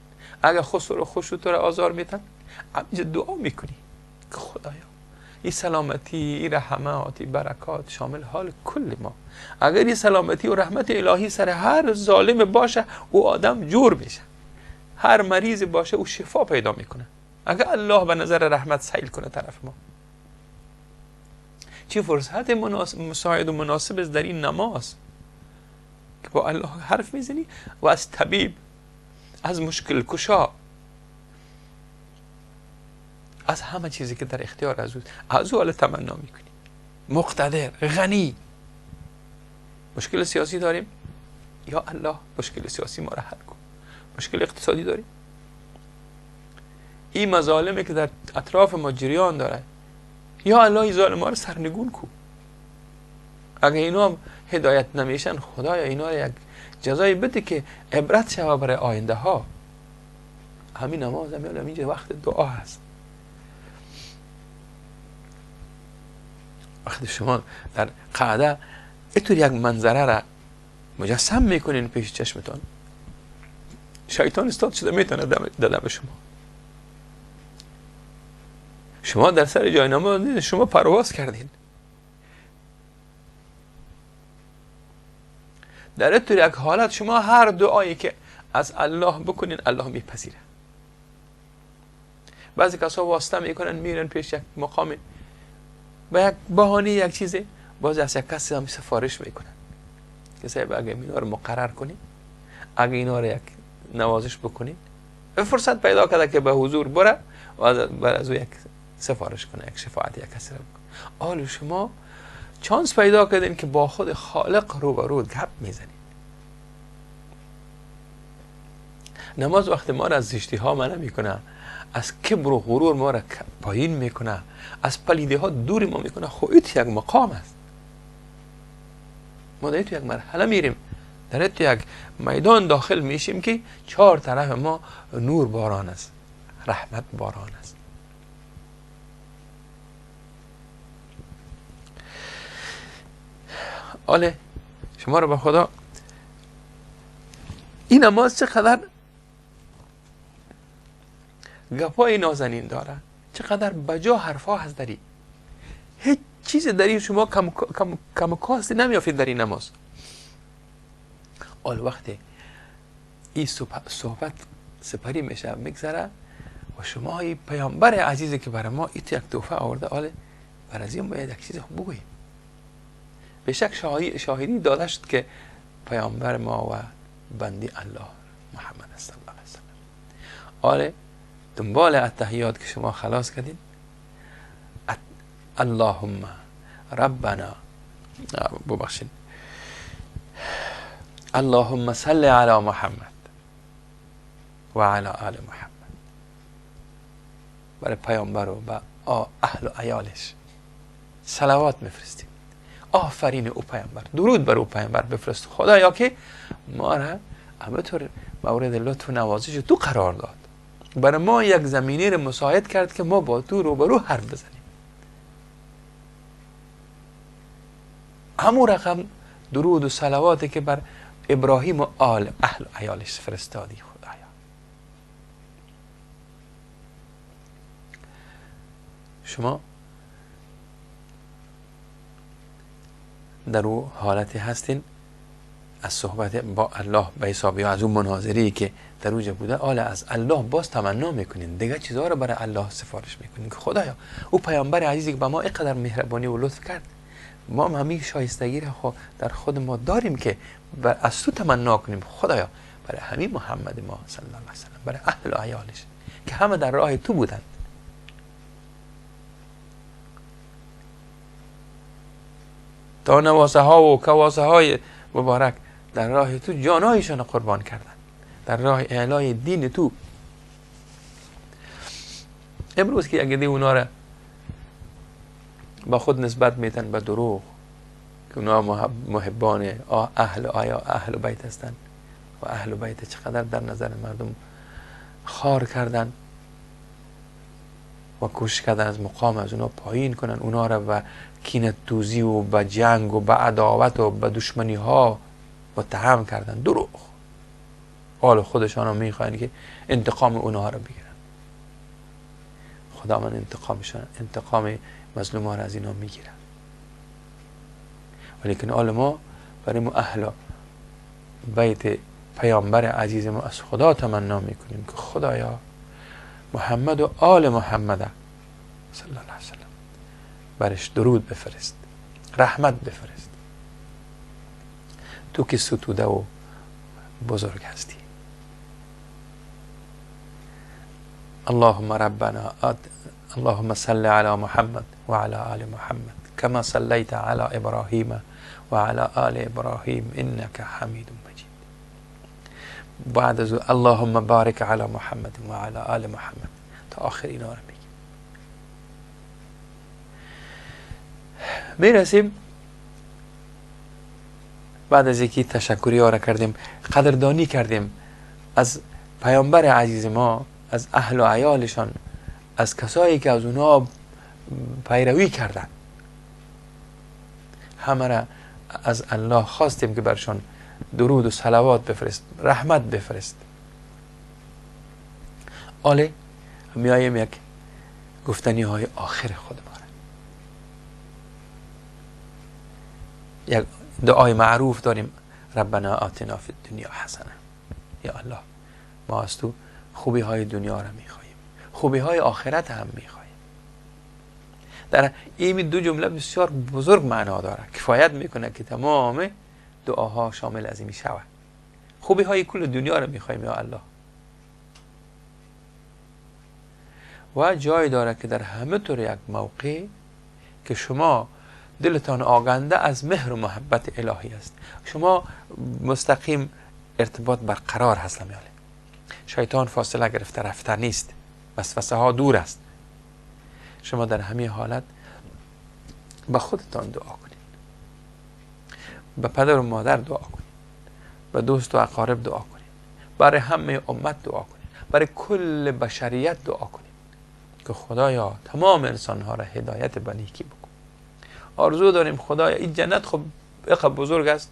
اگر خسر و خشو تو را آزار میدن، امیر دعا میکنی که خدایا این سلامتی، این رحمات، این برکات شامل حال کل ما. اگر این سلامتی و رحمت الهی سر هر ظالم باشه، او آدم جور میشه، هر مریض باشه او شفا پیدا میکنه، اگر الله به نظر رحمت سیل کنه طرف ما. چه فرصت مساعد و مناسب است در این نماز که با الله حرف میزنی و از طبیب، از مشکل کشا، از همه چیزی که در اختیار از اوست، از او تمنا میکنی. مقتدر، غنی. مشکل سیاسی داریم، یا الله مشکل سیاسی ما را حل کن. مشکل اقتصادی داریم، این مظالمی که در اطراف ما جریان داره، یا الله این ظالم ها رو سرنگون کن. اگه اینا هم هدایت نمیشن، خدایا اینا یک جزایی بده که عبرت شوه برای آینده ها. همین نماز هم اینجا وقت دعا هست. وقتی شما در قعده اینطور یک منظره را مجسم میکنین پیش چشمتان، شیطان استاد شده میتونه داده به شما. شما در سر جای نماز نیست، شما پرواز کردین. در اینطور یک حالت شما هر دعایی که از الله بکنین الله میپذیره. بعضی کسا واسطه میکنن، میرن پیش یک مقام با یک بهانه یک چیزی، باز از یک کسی هم سفارش میکنن که صاحب اگه اینا رو مقرر کنی، اگه اینا رو یک نوازش بکنی، فرصت پیدا کرده که به حضور بره و از او یک سفارش کنه، یک شفاعت یک کسی رو بکنه. حالا شما چانس پیدا کردین که با خود خالق رو به رو گپ میزنین. نماز وقت ما را از زشتی ها منع میکنه، از کبر و غرور ما را پایین میکنه، از پلیده ها دور ما میکنه. خب این یک مقام است. ما در یک مرحله میریم، در یک میدان داخل میشیم که چهار طرف ما نور باران است، رحمت باران است. آله شما رو به خدا این نماز چقدر گپای نازنین داره، چقدر بجا حرفا هست داری. هیچ چیز داری شما کم کم کم کاستی نمیافید در این نماز. آل وقتی این صحبت سپری میشه میگذره و شما این پیامبر عزیزی که برای ما ایت یک تحفه آورده، آل بر از این باید یک چیز خوب بگوییم. به شک شاهدی داده شد که پیامبر ما و بندی الله محمد صلی الله علیه وسلم. آله دنبال التحیات که شما خلاص کردین، اللهم ربنا، ببخشید، اللهم صل علی محمد و علی آل محمد، برای پیامبر و به اهل و عیالش صلوات میفرستیم. آفرین او پیامبر، درود بر او پیامبر بفرست خدایا که ما را همه مورد لطف و نوازش تو قرار داد، برای ما یک زمینه را مساعد کرد که ما با تو روبرو حرف بزنیم. همون رقم درود و صلواتی که بر ابراهیم و آل اهل و عیالش فرستادی خدایا. شما در او حالتی هستین از صحبت با الله به حساب یا از اون مناظری که در اونجا بوده، آل از الله باز تمنا میکنین، دیگه چیزها رو برای الله سفارش میکنین که خدایا او پیامبر عزیزی که به ما اینقدر مهربانی و لطف کرد، ما هم همین شایستگی رو در خود ما داریم که از تو تمنا کنیم خدایا برای همین محمد ما صلی الله علیه و سلم، برای اهل و عیالش که همه در راه تو بودند. تا نواسه ها و کواسه های مبارک در راه تو جانهایشان قربان کردند، در راه اعلای دین تو. امروز که اگه دی اونا را با خود نسبت میتن به دروغ که اونا محبان اهل آیا اهل بیت هستند و اهل بیت چقدر در نظر مردم خار کردن و کوشش کردن از مقام از اونا پایین کنن، اونا را به کینه توزی و به جنگ و به عداوت و به دشمنی ها متهم کردن. دروغ. حال خودشان رو میخواین که انتقام اونها رو بگیرن. خدا من انتقامشان، انتقام مظلوم ها رو از اینا میگیرن. ولیکن حال ما برای ما اهل بیت پیامبر عزیز ما از خدا تمنا میکنیم که خدایا محمد و آل محمد صلی الله علیه وسلم برش درود بفرست. رحمت بفرست. تو که ستوده و بزرگ هستی. اللهم ربنا اللهم صل على محمد وعلى آل محمد كما صليت على ابراهيم وعلى آل ابراهيم انك حميد مجيد. بعد از اللهم بارك على محمد وعلى آل محمد تا آخر اینا رو میگیم. میرسیم بعد از یکی تشکری ها را کردیم، قدردانی کردیم از پیامبر عزیز ما، از اهل و عیالشان، از کسایی که از اونا پیروی کردن. همه را از الله خواستیم که برشان درود و صلوات بفرست، رحمت بفرست. آله میایم یک گفتنی های آخر خود ما را. یک دعای معروف داریم، ربنا آتنا فی الدنیا حسنه. یا الله ما از تو خوبی های دنیا را میخواییم، خوبی های آخرت هم میخواییم. در این دو جمله بسیار بزرگ معنا داره، کفایت میکنه که تمام دعاها شامل از این میشود. خوبی های کل دنیا را میخواییم یا الله. و جای داره که در همه طور یک موقع که شما دلتان آگنده از مهر و محبت الهی است، شما مستقیم ارتباط برقرار هست. میاله شیطان فاصله گرفته رفته نیست، وسوسه ها دور است. شما در همه حالت به خودتان دعا کنید، به پدر و مادر دعا کنید، به دوست و اقارب دعا کنید، برای همه امت دعا کنید، برای کل بشریت دعا کنید که خدایا تمام انسانها را هدایت به نیکی بکن. آرزو داریم خدایا این جنت خب اینقدر بزرگ است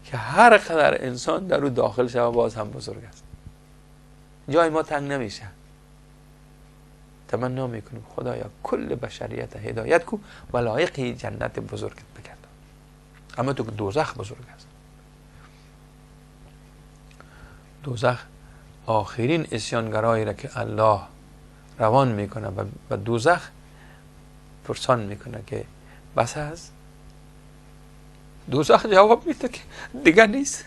که هر قدر انسان در او داخل شود باز هم بزرگ است، جای ما تنگ نمیشه. تمنا میکنیم خدایا کل بشریت هدایت کو و لایق جنت بزرگت بگردان. اما تو که دوزخ بزرگ است، دوزخ آخرین عصیانگرایی را که الله روان میکنه و دوزخ پرسان میکنه که بس است. دوزخ جواب میده که دیگه نیست،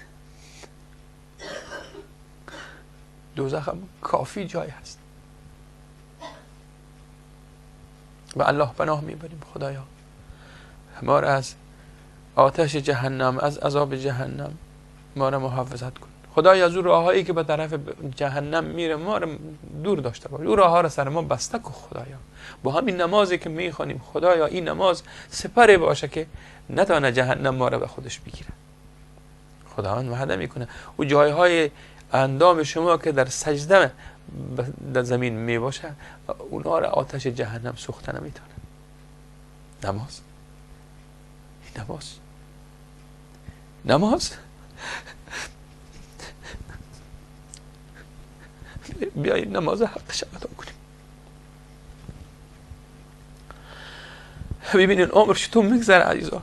دوزخ هم کافی جای هست. به الله پناه میبریم خدایا ما را از آتش جهنم، از عذاب جهنم ما را محافظت کن. خدایا از اون راههایی که به طرف جهنم میره ما را دور داشته باش، اون راهها را سر ما بسته کن خدایا. با همین نمازی که میخوانیم خدایا این نماز سپری باشه که نتانه جهنم ما را به خودش بگیره. خداوند وعده میکنه او جایهای اندام شما که در سجده در زمین می باشه اونا را آتش جهنم سوخته نمیتونه. نماز، نماز، نماز. بیاییم نماز حقش ادا کنیم. ببینین عمر چطور میگذره عزیزا.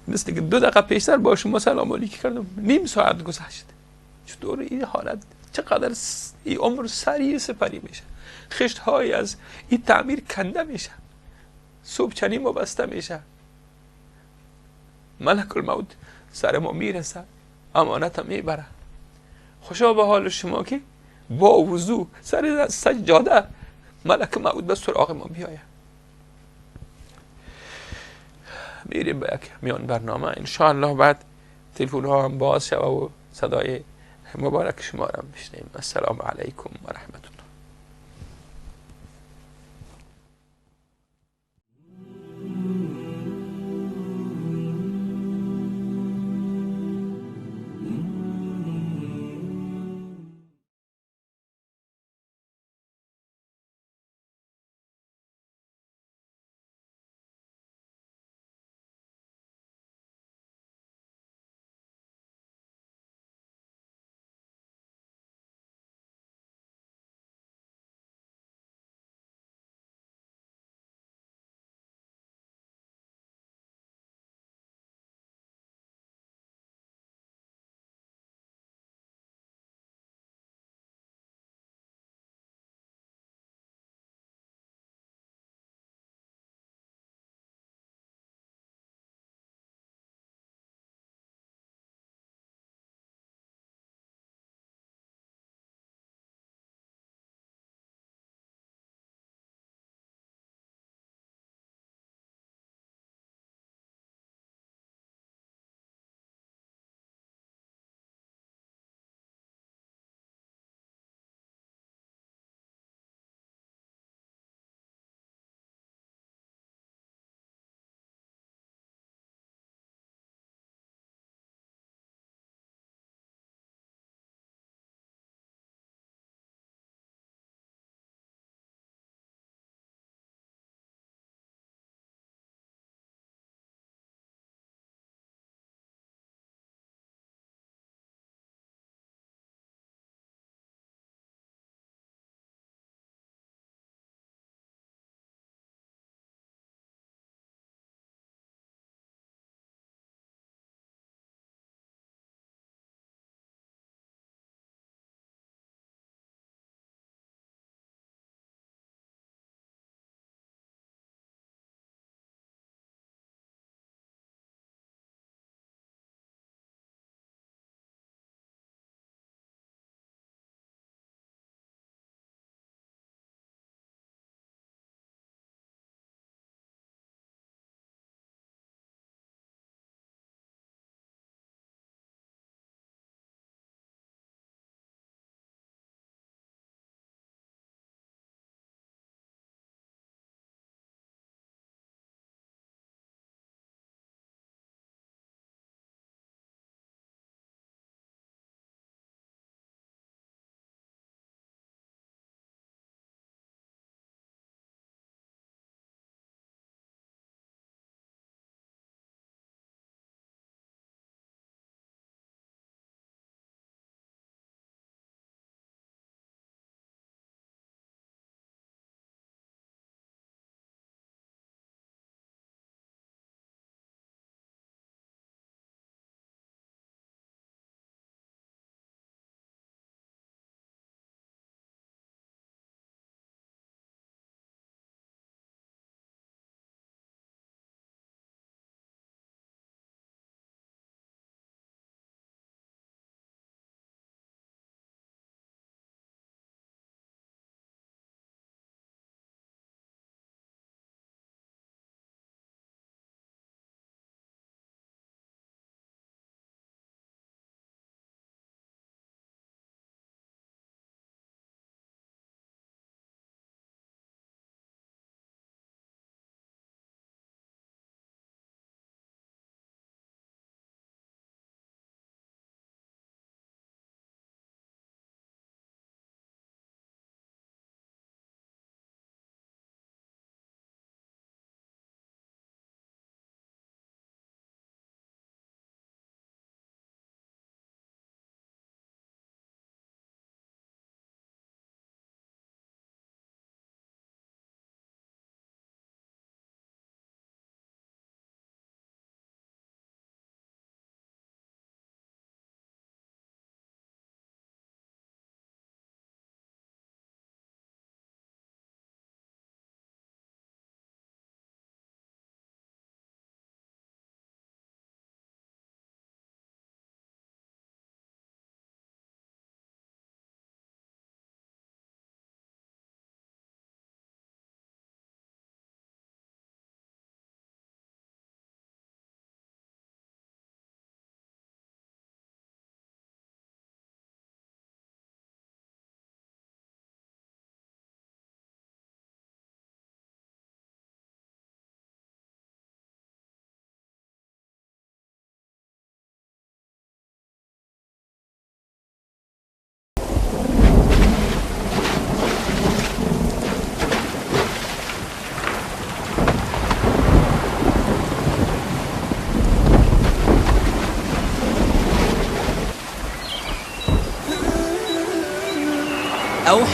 مثل که 2 دقیقه پیشتر با شما سلام علیک کردم، نیم ساعت گذشت. چطور این حالت، چقدر این عمر سریع سپری میشه، خشت های از این تعمیر کنده میشه، صبح چنین ما بسته میشه، ملک الموت سر ما میرسه، امانت میبره. خوشا به حال شما که با وضو سر سجاده ملک موت به سراغ ما بیاید. میریم به یک میان برنامه انشاءالله، بعد تلفن ها هم باز شوه و صدای مبارک شما را بشنویم. السلام علیکم و رحمت الله.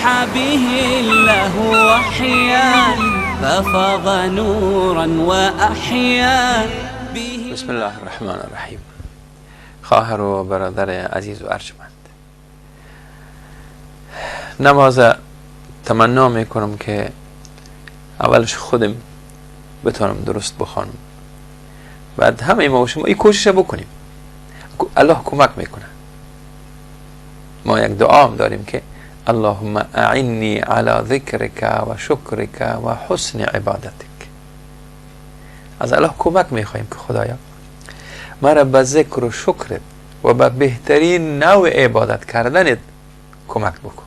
فتح به الله وحيا ففاض نورا وأحيا به. بسم الله الرحمن الرحیم. خواهر و برادر عزیز و ارجمند، نماز تمنا میکنم که اولش خودم بتونم درست بخوانم، بعد همه ما و شما این کوشش بکنیم، الله کمک میکنه. ما یک دعا هم داریم که اللهم اعنی علی ذکرک و شکرک و حسن عبادتک. از الله کمک میخواهیم که خدایا مرا به ذکر و شکرت و به بهترین نوع عبادت کردنت کمک بکن.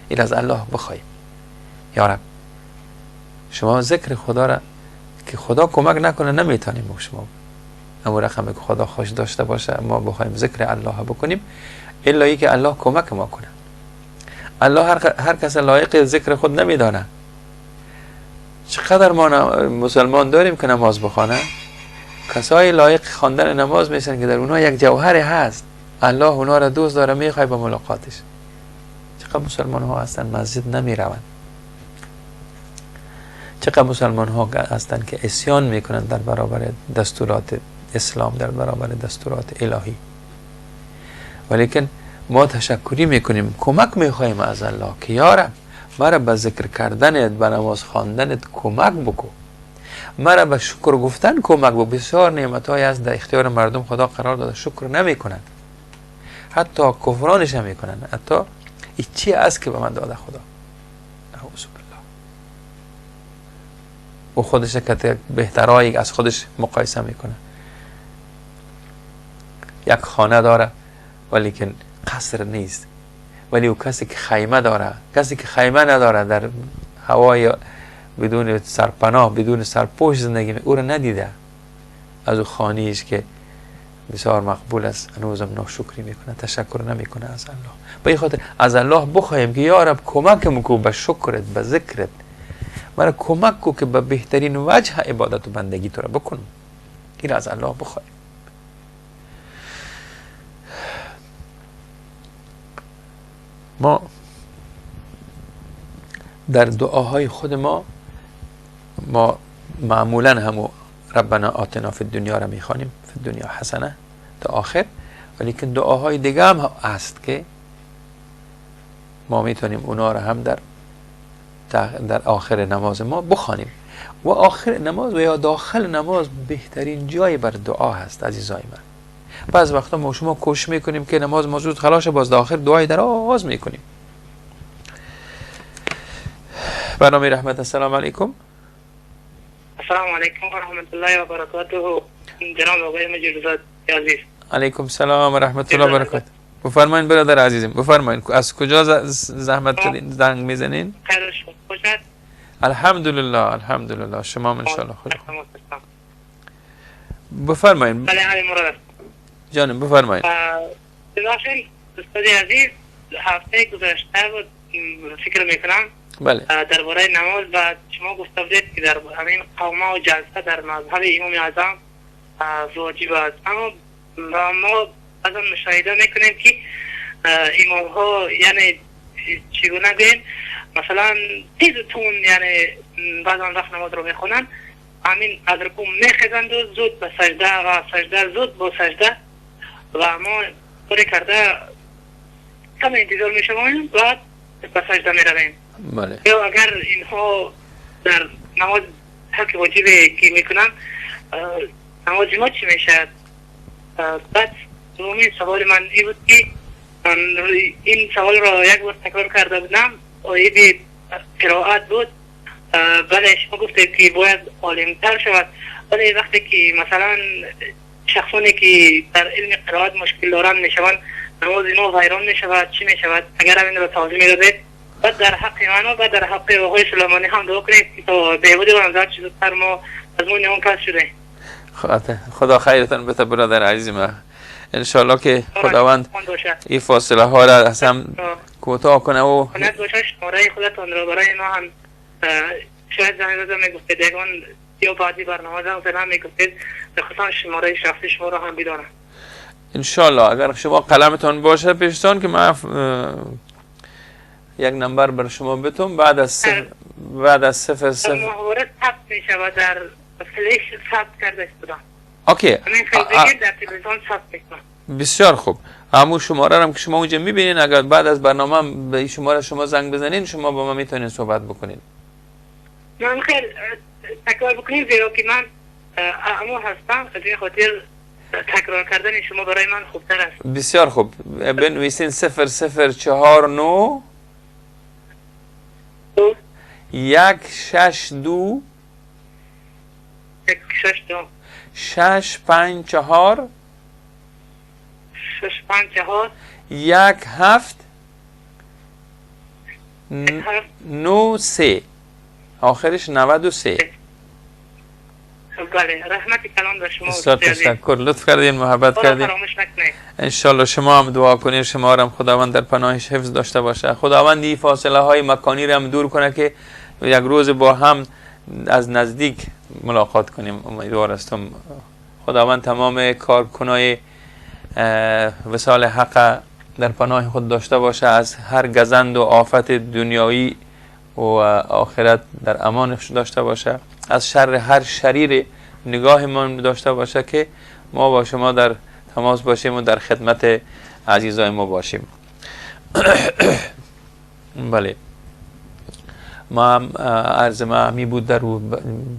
این از الله بخواهیم. یا رب شما ذکر خدا را که خدا کمک نکنه نمیتونیم با شما، اما رقم که خدا خوش داشته باشه ما بخوایم ذکر الله بکنیم، الا ای که الله کمک ما کنه. الله هر کس لایق ذکر خود نمیدانه. چقدر ما مسلمان داریم که نماز بخوانه، کسای لایق خواندن نماز میشن که در اونها یک جوهر هست، الله اونا را دوست داره، میخوای به ملاقاتش. چقدر مسلمان ها هستن مسجد نمیروند، چقدر مسلمان ها هستن که عصیان میکنن در برابر دستورات اسلام، در برابر دستورات الهی. ولیکن ما تشکری میکنیم، کمک میخواهیم از الله که یا رب مرا به ذکر کردنت، به نماز خواندنت کمک بکن، مرا به شکر گفتن کمک بکن. بسیار نعمت های از در اختیار مردم خدا قرار داده، شکر نمیکنن، حتی کفرانش هم میکنن. حتی این چی است که به من داده خدا، اعوذ بالله. او خودش که بهترایی از خودش مقایسه میکنه. یک خانه داره ولیکن قصر نیست، ولی او کسی که خیمه داره، کسی که خیمه نداره در هوای بدون سرپناه، بدون سرپوش زندگی، او را ندیده. از او خانه‌ایش که بسیار مقبول است هنوزم ناشکری میکنه، تشکر نمیکنه از الله. به این خاطر از الله بخواهیم که یا رب کمکم کو به شکرت، به ذکرت، مرا کمک کو که به بهترین وجه عبادت و بندگی تو را بکنم. این از الله بخواهیم. ما در دعاهای خود ما معمولا همو ربنا آتنا فی الدنیا را میخوانیم، فی الدنیا حسنه تا آخر. ولیکن دعاهای دیگه هم هست که ما میتونیم اونا را هم در آخر نماز ما بخوانیم. و آخر نماز و یا داخل نماز بهترین جای بر دعا هست عزیزای من. بعض وقتا ما شما کوشش میکنیم که نماز ما زود خلاص، باز داخل دعای دراز میکنیم. برنامه رحمت، السلام علیکم. السلام علیکم و رحمت الله و برکاته. جناب آقای مجیدزاده عزیز. علیکم سلام و رحمت الله و برکاته. بفرمایید برادر عزیزم، بفرمایید از کجا زحمت کردین زنگ میزنین؟ الحمدلله، الحمدلله، شما ان شاء الله خوش. بفرمایید. بله علی مراد جانم بفرمایید. ببخشید استاد عزیز، هفته گذشته بود فکر میکنم، بله، درباره نماز و شما گفته بودید که در همین قومه و جلسه در مذهب امام اعظم واجب است، اما ما از آن مشاهده میکنیم که امام ها یعنی چگونه گوییم مثلا تیز تون، یعنی بعض آن وقت نماز رو میخونن، همین از رکوع میخیزند و زود به سجده و سجده زود با سجده، و ما طوری کرده کم انتظار میشویم بعد به سجده میرویم. بله. یا اگر اینها در نماز حق واجبی که میکنن نماز ما چی میشد؟ بعد دومین سوال من این بود که این سوال را یک بار تکرار کرده بودم، آید قرائت بود. بله شما گفتید که باید عالم‌تر شود، ولی وقتی که مثلا شخصانی که در علم قرائت مشکل دارند میشوند، نماز اینا ویران میشود، چی میشود؟ اگر همین را توضیح میدادید. بعد در حق من و در حق آقای سلیمانی هم دعا کنید تا بهبود و چه زودتر ما از ما اون کس شده. خدا خیرتان بده برادر عزیز من. انشالله که خداوند این فاصله ها را از هم کوتاه کنه و باشه. شماره خودتان را برای ما هم شاید زنگ زدم میگفتید یگان یا بعدی برنامه زنگ زدم میگفتید، میخواستم شماره شخصی شما را هم بدانم. انشالله اگر شما قلمتان باشه پیشتان که من یک نمبر بر شما بتون بعد از صفر، بعد از صفر صفر ماهواره ثبت میشه و در فلش ثبت کرده بودم. okay. همین خیلی در تلویزیون ثبت میکنم. بسیار خوب. همون شماره هم که شما اونجا میبینین، اگر بعد از برنامه به این شماره شما زنگ بزنین، شما با ما میتونین صحبت بکنین. من خیلی تکرار بکنین، زیرا که من امو هستم، از این خاطر تکرار کردن شما برای من خوبتر است. بسیار خوب. بنویسین 0049 162 162 654 654 17 93 آخرش 93. بله، رحمت کلام بر شما. بسیار تشکر، لطف کردین، محبت کردین. انشالله شما هم دعا کنین، شما هم خداوند در پناهش حفظ داشته باشه. خداوند این فاصله های مکانی رو هم دور کنه که یک روز با هم از نزدیک ملاقات کنیم. امیدوار هستم خداوند تمام کارکنای وصال حق در پناه خود داشته باشه، از هر گزند و آفت دنیایی و آخرت در امانش داشته باشه، از شر هر شریر نگاه ما داشته باشه که ما با شما در تماس باشیم و در خدمت عزیزای ما باشیم. بله، ما هم عرض ما می بود در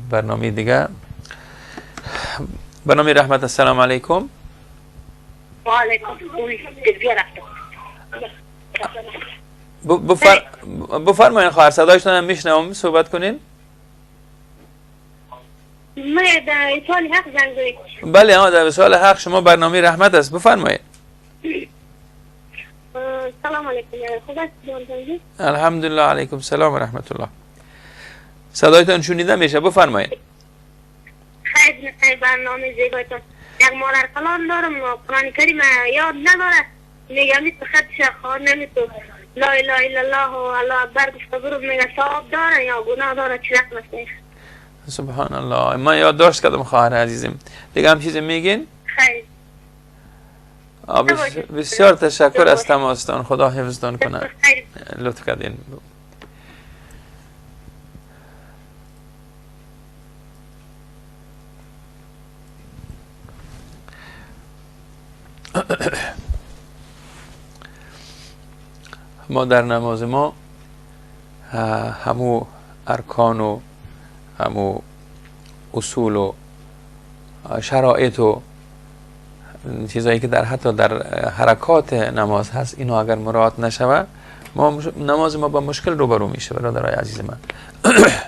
برنامه دیگه، برنامه رحمت. السلام علیکم. و علیکم. بفرمایین خواهر، صدایتون هم میشنوم، صحبت کنین. من در وصال حق زنگ زدم. بله، ها، در وصال حق شما برنامه رحمت است، بفرمایید. سلام علیکم، خوب هستید؟ الحمدلله، علیکم سلام و رحمت الله. صدایتان شنیده میشه، بفرمایید. خیر، خیر، برنامه زیبایتان. یک مادر کلان دارم، قرآن کریم یاد نداره، میگه می تو خطش خوار نمیتو لا اله الا الله و الله اکبر گفته برو، میگه ثواب داره یا گناه داره، چی رقم است؟ سبحان الله، من یادداشت کردم خواهر عزیزم. دیگه هم چیزی میگین؟ خیر. بسیار تشکر از تماستان، خدا حفظتان کنه، لطف کردین. ما در نماز ما همو ارکان و همو اصول و شرایط و چیزایی که در حتی در حرکات نماز هست، اینو اگر مراعات نشوه ما نماز ما با مشکل روبرو میشه. برادرای عزیز من،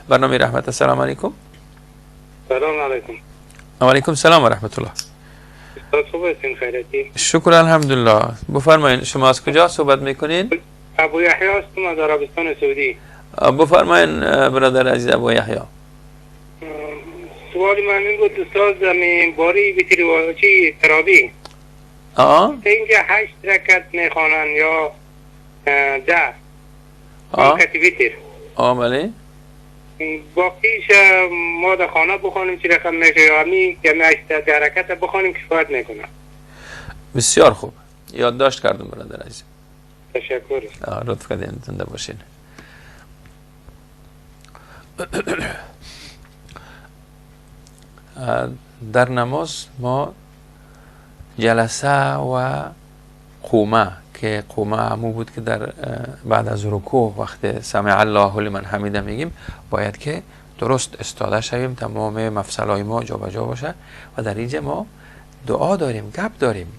برنامه رحمت. السلام علیکم. سلام علیکم. و علیکم سلام و رحمت الله. استاد خوب هستین؟ خیرتی؟ شکر الحمدلله. بفرمایین شما از کجا صحبت میکنین؟ ابو یحیی هستم از عربستان سعودی. بفرمایین برادر عزیز ابو یحیی. سوال من این بود استاد، زمین باری ویتری چی تراویح اینجا 8 رکعت میخوانن یا 10 رکعت ویتر؟ بله. باقیش ما در خانه بخوانیم چی رقم میشه یا همین که 8 رکعت بخوانیم کفایت میکنه؟ بسیار خوب، یادداشت کردم برادر عزیز. تشکر. لطف کردین، زنده باشین. در نماز ما جلسه و قومه، که قومه همو بود که در بعد از رکوع وقت سمع الله لمن حمیده میگیم، باید که درست استاده شویم، تمام مفصلای ما جابجا باشه و در اینجا ما دعا داریم، گپ داریم،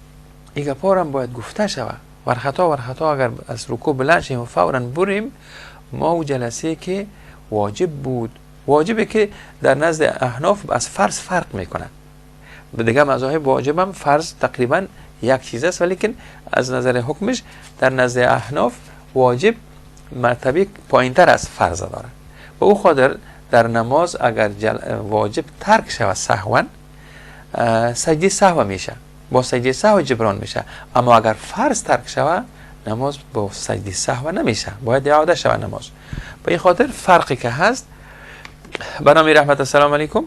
این گپا هم باید گفته شوه. ورخطا اگر از رکوع بلند شیم و فورا بریم، ما و جلسه که واجب بود، واجبه که در نزد احناف از فرض فرق میکنه، به دیگه مذاهب واجب هم فرض تقریبا یک چیز است، ولیکن از نظر حکمش در نزد احناف واجب مرتبه پایینتر از فرض داره. به او خاطر در نماز اگر واجب ترک شود سهوا، سجده سهو میشه، با سجده سهو جبران میشه. اما اگر فرض ترک شود نماز با سجده سهو نمیشه، باید اعاده شود نماز. به این خاطر فرقی که هست. برنامه رحمت. السلام علیکم.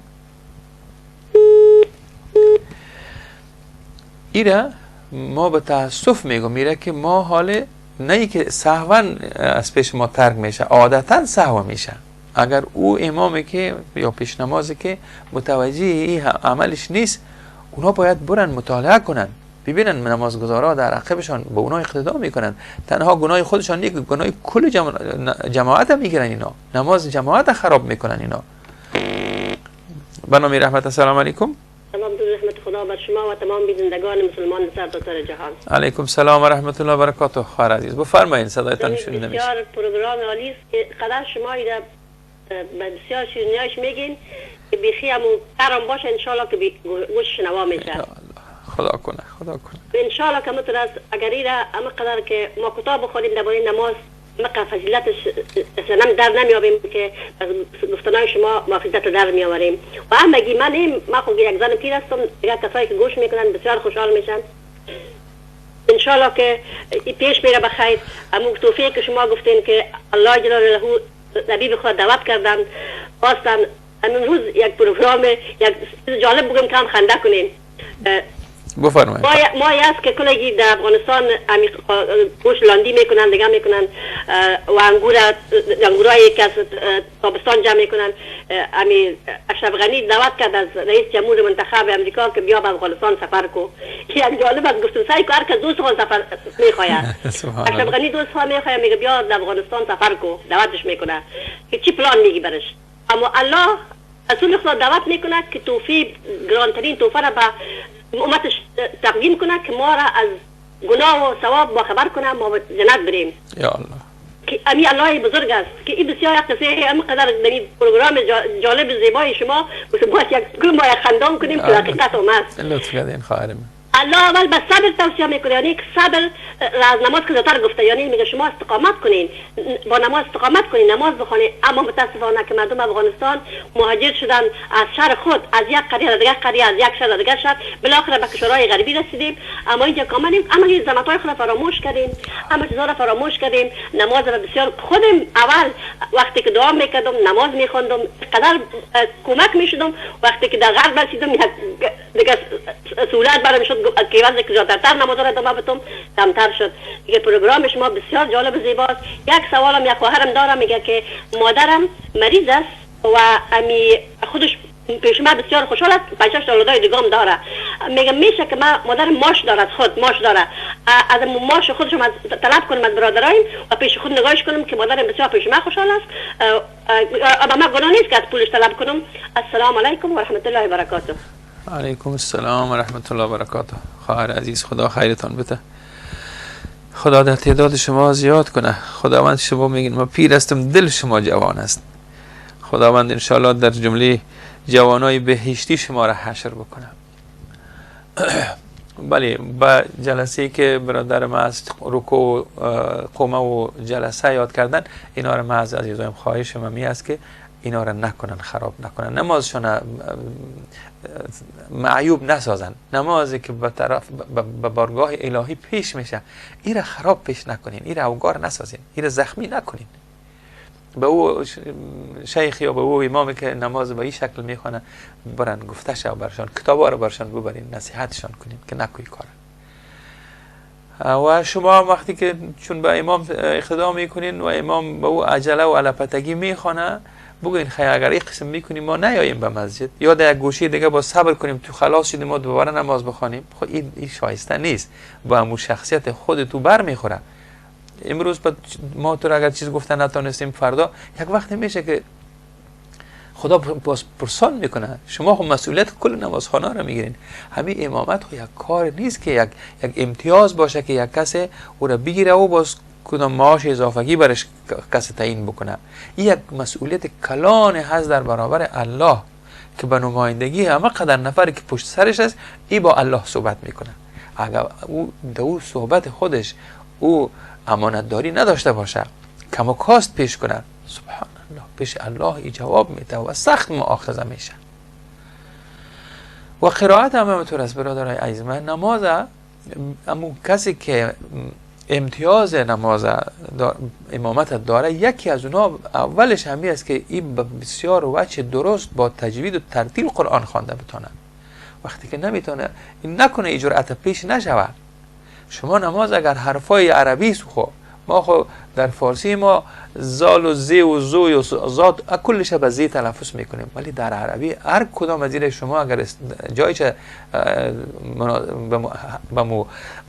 ایره ما به تاسف میگم، میره که ما حال نه ای که سهوا از پیش ما ترک میشه، عادتا سهوا میشه. اگر او امامی که یا پیش نمازی که متوجه این عملش نیست، اونا باید برن مطالعه کنن، ببینن نمازگزارا در عقبشان به اونا اقتدا میکنن. تنها گناه خودشان نیست، گناه کل جماعت میگیرن. اینا نماز جماعت خراب میکنن اینا. برنامه رحمت، السلام علیکم. سلام درود رحمت خدا بر شما و تمام بینندگان مسلمان سرتاسر جهان. علیکم سلام و رحمت الله و برکاته. خواهر عزیز بفرمایید، صدایتان شنیده میشه. بسیار پروگرام عالی است که قدر شما ایره بسیار شیرینیاش میگین که بیخی همون ترم باشه انشالله که گوش شنوا میشه. خدا کنه، خدا کنه انشالله که متر است. اگر ایره اما قدر که ما کتاب بخوریم درباره نماز مقدر فضیلتش اصلا در نمیابیم که از گفتنهای شما ما فضیلت در میآوریم. و همگی من ما خب یک زن پیر هستم، دیگر کسایی که گوش میکنن بسیار خوشحال میشن. انشالله که پیش میره بخیر. امو توفیق که شما گفتین که الله جلاله نبی به خود دعوت کردن خواستن. امروز یک پروگرام یک جالب بگم که هم خنده کنیم. بفرمایید. ما است که کلگی در افغانستان گوش لاندی میکنن دیگه میکنن و انگورای که از تابستان جمع میکنن. امی اشرف غنی دعوت کرد از رئیس جمهور منتخب امریکا که بیا به افغانستان سفر کو. یک جالب است، گفتم سعی کو هر کس دوست خود سفر میخواید. اشرف غنی دوست خود میخواید، میگه بیا در افغانستان سفر کو، دعوتش میکنه که چی پلان میگی برش. اما الله رسول خدا دعوت میکنه که توفیق گرانترین توفه را به امتش تقدیم کنه که ما را از گناه و ثواب باخبر کنه، ما به جنت بریم. یا الله که امی الله بزرگ است که این بسیار یک قصه امی قدر در این پروگرام جالب زیبای شما باید یک کل ما یک خندان کنیم که حقیقت هم است. لطف کردین خواهر من. الله اول به صبر توصیه میکنه، یعنی که صبر از نماز که زیادتر گفته، یعنی میگه شما استقامت کنین، با نماز استقامت کنین، نماز بخوانین. اما متاسفانه که مردم افغانستان مهاجر شدن از شهر خود، از یک قریه دیگر قریه، از یک شهر دیگر شهر، بالاخره به کشورهای غربی رسیدیم. اما اینجا که آمدیم اما این زحمت‌های خود فراموش کردیم، اما چیزا را فراموش کردیم. نماز را بسیار خودم اول وقتی که دعا میکردم نماز میخواندم قدر کمک میشدم. وقتی که در غرب رسیدم یک دیگه سهولت برام شد که وقتی که زیادتر نماز را ادامه بدم کمتر شد. دیگه پروگرام شما بسیار جالب و زیباست. یک سوالم یک خواهرم دارم، میگه که مادرم مریض است و امی خودش پیش من بسیار خوشحال است، 5-6 اولادای دیگه هم داره. میگه میشه که من مادرم ماش داره، خود ماش داره، از ماش خودشم از طلب کنم از برادرایم و پیش خود نگاهش کنم که مادرم بسیار پیش من خوشحال است، اما من گناه نیست که از پولش طلب کنم. السلام علیکم و رحمت الله و برکاته. علیکم السلام و رحمت الله و برکاته. خواهر عزیز خدا خیرتان بده، خدا در تعداد شما زیاد کنه. خداوند شما میگین ما پیر هستم، دل شما جوان است. خداوند انشاءالله در جمله جوانای بهشتی شما را حشر بکنه. بله، با جلسه که برادر ما از رکوع قومه و جلسه یاد کردن، اینا را ما از عزیزایم خواهش ما می است که اینا را نکنن، خراب نکنن، نمازشون معیوب نسازن. نمازی که به طرف به بارگاه الهی پیش میشه، این را خراب پیش نکنین، این را اوگار نسازین، این را زخمی نکنین. به او شیخ یا به او امامی که نماز به این شکل میخوانه برن گفته شو برشان، کتابا رو برشان ببرین، نصیحتشان کنین که نکوی کار. و شما وقتی که چون به امام اقتدا میکنین و امام به او عجله و علپتگی میخوانه، بگوین خیر اگر این قسم میکنیم ما نیاییم به مسجد، یا در یک گوشه دیگه با صبر کنیم تو خلاص شدیم ما دوباره نماز بخوانیم. خب این شایسته نیست، با همون شخصیت خود تو بر میخوره. امروز ما تو اگر چیز گفتن نتونستیم، فردا یک وقت میشه که خدا باز پرسان میکنه. شما خب مسئولیت کل نمازخانه رو میگیرین. همین امامت خب یک کار نیست که یک امتیاز باشه که یک کسی او را بگیره و باز کدام معاش اضافگی برش کسی تعیین بکنه. این یک مسئولیت کلان هست در برابر الله که به نمایندگی همه قدر نفری که پشت سرش است ای با الله صحبت میکنه. اگر او در او صحبت خودش او امانتداری نداشته باشه، کم و کاست پیش کنه، سبحان الله، پیش الله ای جواب میده و سخت مؤاخذه میشه. و قرائت هم همینطور است برادرای عزیز من. نماز امو کسی که امتیاز نماز امامت داره، یکی از اونا اولش همی است که این بسیار وجه درست با تجوید و ترتیل قرآن خوانده بتانه. وقتی که نمیتونه این نکنه، ای جرأت پیش نشود. شما نماز اگر حرفای عربی سخو ما خو در فارسی ما زال و زی و زوی و زاد کلش به زی تلفظ میکنیم، ولی در عربی هر کدام از این شما اگر جایی چه به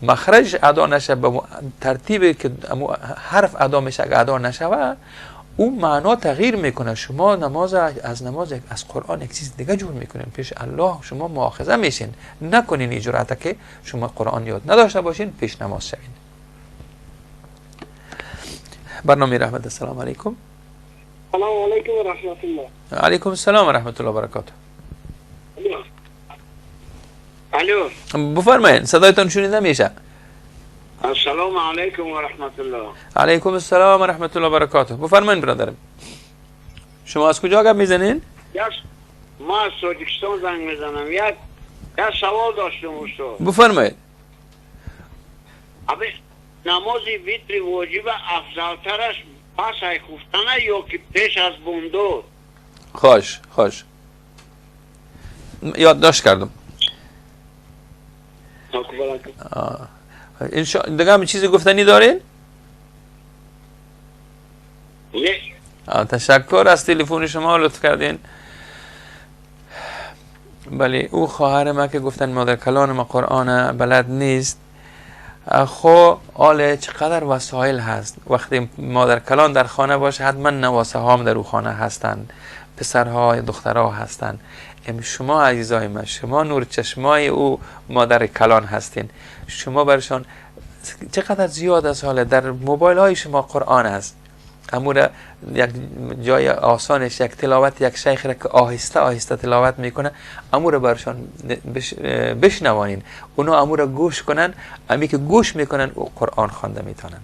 مخرج ادا نشه، به ترتیبی که حرف ادا میشه اگر ادا نشوه، اون معنا تغییر میکنه. شما نماز از نماز از قرآن یک چیز دیگه جور میکنین، پیش الله شما مؤاخذه میشین. نکنین این جرأت که شما قرآن یاد نداشته باشین پیش نماز شوین. برنامه رحمت. السلام علیکم. سلام علیکم و رحمت الله. علیکم السلام و رحمت الله و برکاته. الو، بفرمایید، صدایتان شنیده میشه. السلام علیکم و رحمت الله. علیکم السلام و رحمت الله و برکاته. بفرمایید برادرم، شما از کجا گپ میزنین؟ ما از تاجیکستان زنگ میزنم. یک سوال داشتم استاد. بفرمایید. نماز ویتر واجب افضلترش پس از خفتنه یا که پیش از بامداد؟ خوش خوش، یادداشت کردم. دیگه هم چیزی گفتنی دارین؟ نه. تشکر از تلفن شما، لطف کردین. بله، او خواهر ما که گفتن مادر کلان ما قرآن بلد نیست، خو آله چقدر وسایل هست. وقتی مادر کلان در خانه باشه حتما نواسه هم در او خانه هستند، پسرها یا دخترها هستند. شما عزیزای من، شما نور چشمای او مادر کلان هستین. شما برشان چقدر زیاد از حاله در موبایل های شما قرآن هست. امور یک جای آسانش یک تلاوت یک شیخ را که آهسته آهسته تلاوت میکنه، امور برشان بشنوانین، اونا امور گوش کنن. امی که گوش میکنن او قرآن خوانده میتونن.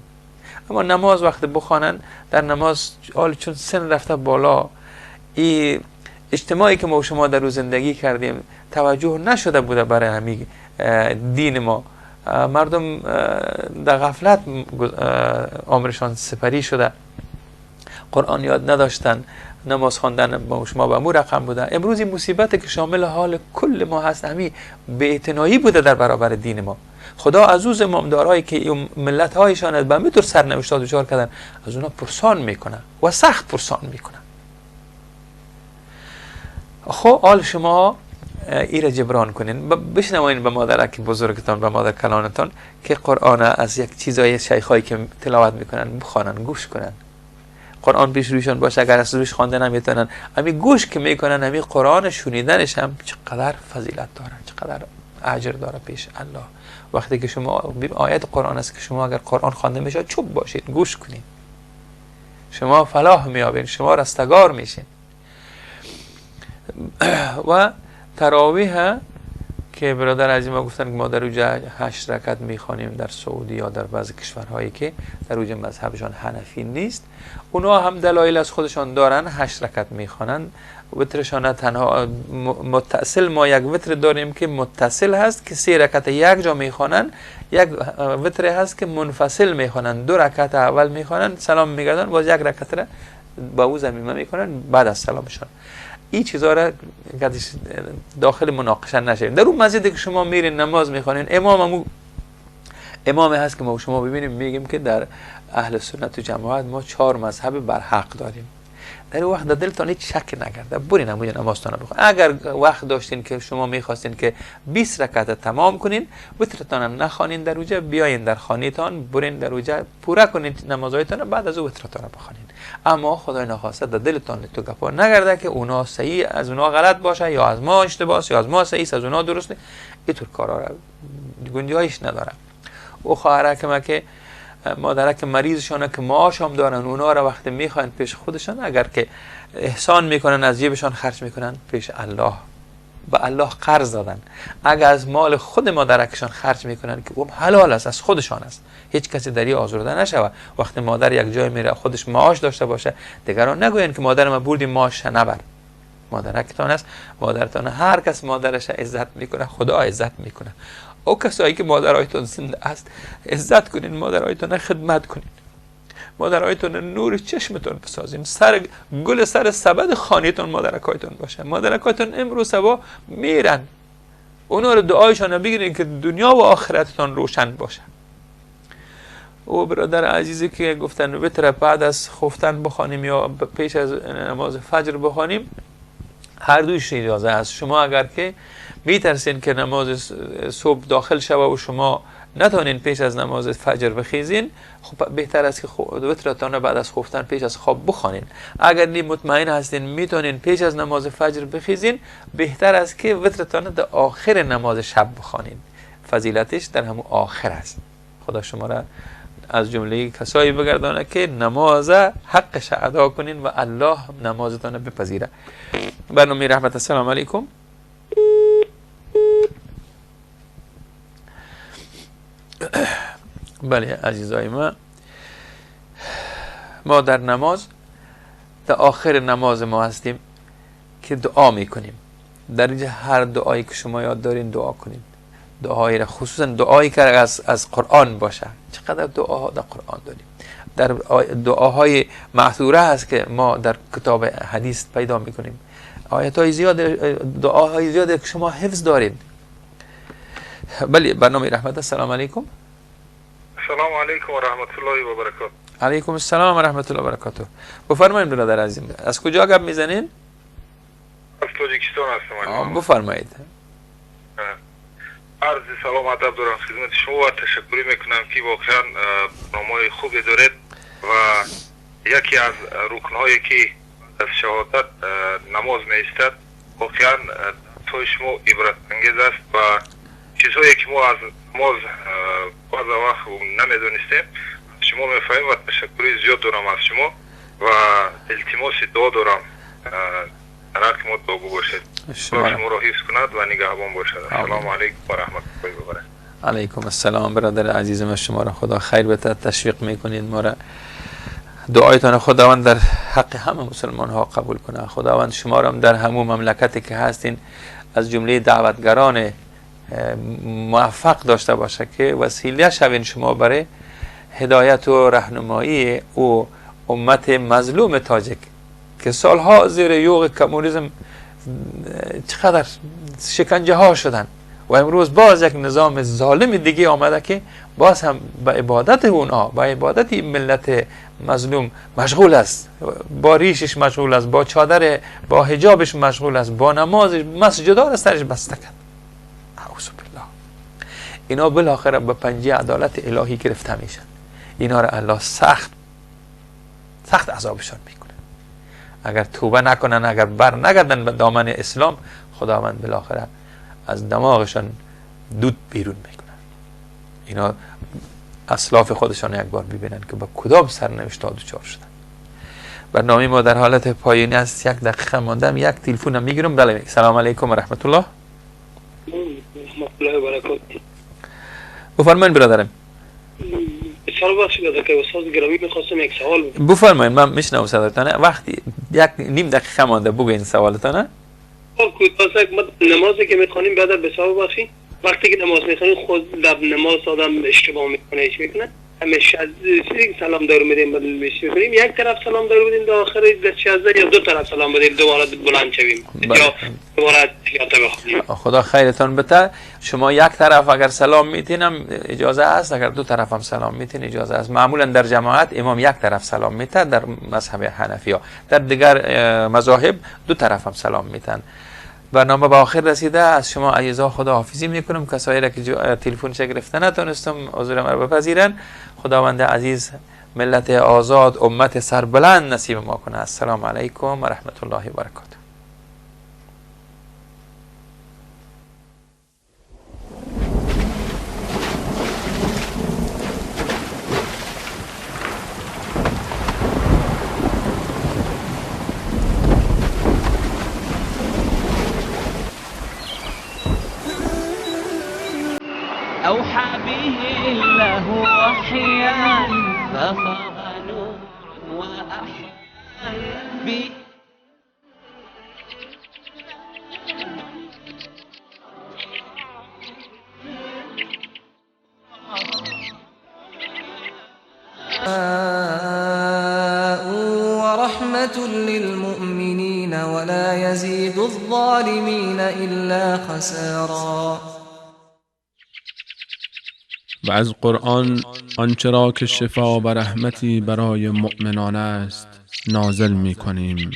اما نماز وقت بخوانن، در نماز حال چون سن رفته بالا، ای اجتماعی که ما شما در رو زندگی کردیم توجه نشده بوده برای همین دین ما. مردم در غفلت عمرشان سپری شده، قرآن یاد نداشتن، نماز خواندن با شما به امور رقم بوده. امروز این مصیبت که شامل حال کل ما هست، همین بی‌اعتنایی بوده در برابر دین ما. خدا از او زمامدارایی که ملت هایشان به همینطور سرنوشت ها دچار کردن، از اونا پرسان میکنه و سخت پرسان میکنه. خب حال شما ایره جبران کنین، بشنوین به مادرک بزرگتان، به مادر کلانتان که قرآن از یک چیزای شیخایی که تلاوت میکنن بخوانن، گوش کنن. قرآن پیش رویشان باشه، اگر از روش خوانده نمیتونن، همین گوش که میکنن، همین قرآن شنیدنش هم چقدر فضیلت داره، چقدر اجر داره پیش الله. وقتی که شما آیت قرآن است که شما اگر قرآن خوانده میشه چوب باشید، گوش کنید، شما فلاح میابین، شما رستگار میشین. و تراویح که برادر عزیز ما گفتن که ما در اوج 8 رکعت میخوانیم در سعودی یا در بعضی کشورهایی که در اوج مذهبشان حنفی نیست، اونا هم دلایل از خودشان دارن، 8 رکعت میخوانن. وترشان تنها متصل، ما یک وتر داریم که متصل هست که 3 رکعت یک جا میخوانن، یک وتر هست که منفصل میخوانن، 2 رکعت اول میخوانن سلام میگردن، باز یک رکعت را با او ضمیمه میکنن بعد از سلامشان. این چیزا را داخل مناقشه نشیم. در اون مسجدی که شما میرین نماز میخوانین، امام هست که ما شما ببینیم میگیم که در اهل سنت و جماعت ما 4 مذهب برحق داریم. در اون وقت در دلتان هیچ شک نگرده، برین همونجا نمازتان رو بخونین. اگر وقت داشتین که شما میخواستین که 20 رکعت تمام کنین، وترتان نخوانین در اونجا، بیاین در خانه‌تان برین در اونجا پورا کنین نمازهایتان، بعد از او وترتان بخوانین. اما خدای نخواسته در دلتان تو گپا نگرده که اونا صحیح از اونا غلط باشه، یا از ما اشتباه یا از ما صحیح از اونا درست، اینطور کارا را گنجایش نداره. او خواهرک ما که مادرک مریضشانه که معاش هم دارن، اونا را وقتی میخواین پیش خودشان اگر که احسان میکنن از جیبشان خرج میکنن، پیش الله به الله قرض دادن. اگر از مال خود مادرکشان خرج میکنن که اون حلال است، از خودشان است، هیچ کسی دری آزرده نشوه. وقتی مادر یک جای میره خودش معاش داشته باشه، دیگران نگوین که مادر ما بردیم معاش نبر. مادرکتان است، مادرتان. هر کس مادرش عزت میکنه، خدا عزت میکنه. او کسایی که مادرایتون زنده است عزت کنین، مادرایتون خدمت کنین، مادرایتون نور چشمتون بسازین، سر گل سر سبد خانهتون مادرکایتون باشه. مادرکایتون امروز صبح میرن، اونا رو دعایشان بگیرین که دنیا و آخرتتون روشن باشه. او برادر عزیزی که گفتن وتر بعد از خفتن بخوانیم یا پیش از نماز فجر بخوانیم، هر دویش اجازه است. شما اگر که میترسین که نماز صبح داخل شوه و شما نتونین پیش از نماز فجر بخیزین، خب بهتر است که وترتان بعد از خفتن پیش از خواب بخوانین. اگر نی مطمئن هستین میتونین پیش از نماز فجر بخیزین، بهتر است که وترتان در آخر نماز شب بخوانین. فضیلتش در همون آخر است. خدا شما را از جمله کسایی بگردانه که نماز حقش ادا کنین و الله نمازتان بپذیره. برنامه رحمت، السلام علیکم. بله عزیزای ما در نماز، در آخر نماز ما هستیم که دعا میکنیم. در اینجا هر دعایی که شما یاد دارین دعا کنین. دعایی را، خصوصا دعایی که از قرآن باشه. چقدر دعاها در قرآن داریم. در دعاهای معثوره هست که ما در کتاب حدیث پیدا میکنیم. آیت های زیاد، دعاهای زیاد که شما حفظ دارین. بله برنامه رحمت، السلام علیکم. السلام علیکم و رحمت الله و برکاته. علیکم السلام و رحمت الله و برکاته. بفرمایید برادر عزیز، از کجا گپ میزنین؟ از تاجیکستان هستم. بفرمایید. عرض سلام ادب دارم خدمت شما و تشکر میکنم که واقعا برنامه خوبی دارید و یکی از رکن‌هایی که از شهادت نماز می‌ایستد واقعا توی شما عبرت انگیز است و چیزهایی که ما از نماز بعض وقت نمیدونستیم شما میفهمیم و تشکر زیاد دارم از شما و التماس دعا دارم در حق ما دعاگو باشد. شما را حفظ کند و نگهبان باشد. السلام علیکم و رحمت الله و برکاته. علیکم السلام برادر عزیز ما، شما را خدا خیر بده، تشویق میکنید ما را. دعایتان خداوند در حق همه مسلمان ها قبول کنه. خداوند شما را در همون مملکتی که هستین از جمله دعوتگران موفق داشته باشه که وسیله شوین شما برای هدایت و راهنمایی او امت مظلوم تاجک که سالها زیر یوغ کمونیسم چقدر شکنجه ها شدن و امروز باز یک نظام ظالم دیگه آمده که باز هم به عبادت اونها، به عبادت این ملت مظلوم مشغول است، با ریشش مشغول است، با چادر، با حجابش مشغول است، با نمازش، مسجدها را سرش بسته کرد. اعوذ بالله. اینا بالاخره به پنجه عدالت الهی گرفته میشن. اینا را الله سخت سخت عذابشان میکنه. اگر توبه نکنن، اگر بر نگردن به دامن اسلام، خداوند بالاخره از دماغشان دود بیرون میکنن. اینا اسلاف خودشان یک بار ببینن که با کدام سرنوشت ها دچار شدن. برنامه ما در حالت پایانی است، یک دقیقه ماندم، یک تلفن هم میگیرم. بله، سلام علیکم و رحمت الله. رحمت الله و برکاته. بفرمایید برادرم. بسیار بخشید که استاد گرامی، میخواستم یک سوال بفرمایید، من میشنوم صداتانه. وقتی یک نیم دقیقه مانده بگوین سوالتانه. ما نمازی که میخوانیم بعد بسیار بخشید، وقتی که نماز میخوانیم خود در نماز آدم اشتباه میکنه، هیچ میکنه، همیشه سلام دار میدیم بدل میکنیم، یک طرف سلام دار بدیم در آخر دست یا دو طرف سلام بدیم دوباره بلند شویم یا دوباره تحیات بخونیم. خدا خیرتان بده. شما یک طرف اگر سلام میتینم اجازه است، اگر دو طرف هم سلام میتین اجازه است. معمولا در جماعت امام یک طرف سلام میته در مذهب حنفی ها، در دیگر مذاهب دو طرف هم سلام میتن. برنامه به آخر رسیده. از شما عزیزا خداحافظی میکنم. کسایی را که تلفن گرفته نتونستم عذر مرا بپذیرن. خداوند عزیز ملت آزاد، امت سربلند نصیب ما کنه. السلام علیکم و رحمت الله و برکاته. أوحى به الله وحيا ففاض نورا وأحيا به. ورحمة للمؤمنين ولا يزيد الظالمين إلا خسارا. و از قرآن آنچه را که شفا و رحمتی برای مؤمنان است نازل می کنیم،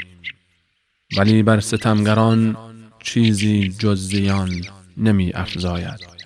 ولی بر ستمگران چیزی جز زیان نمی افزاید.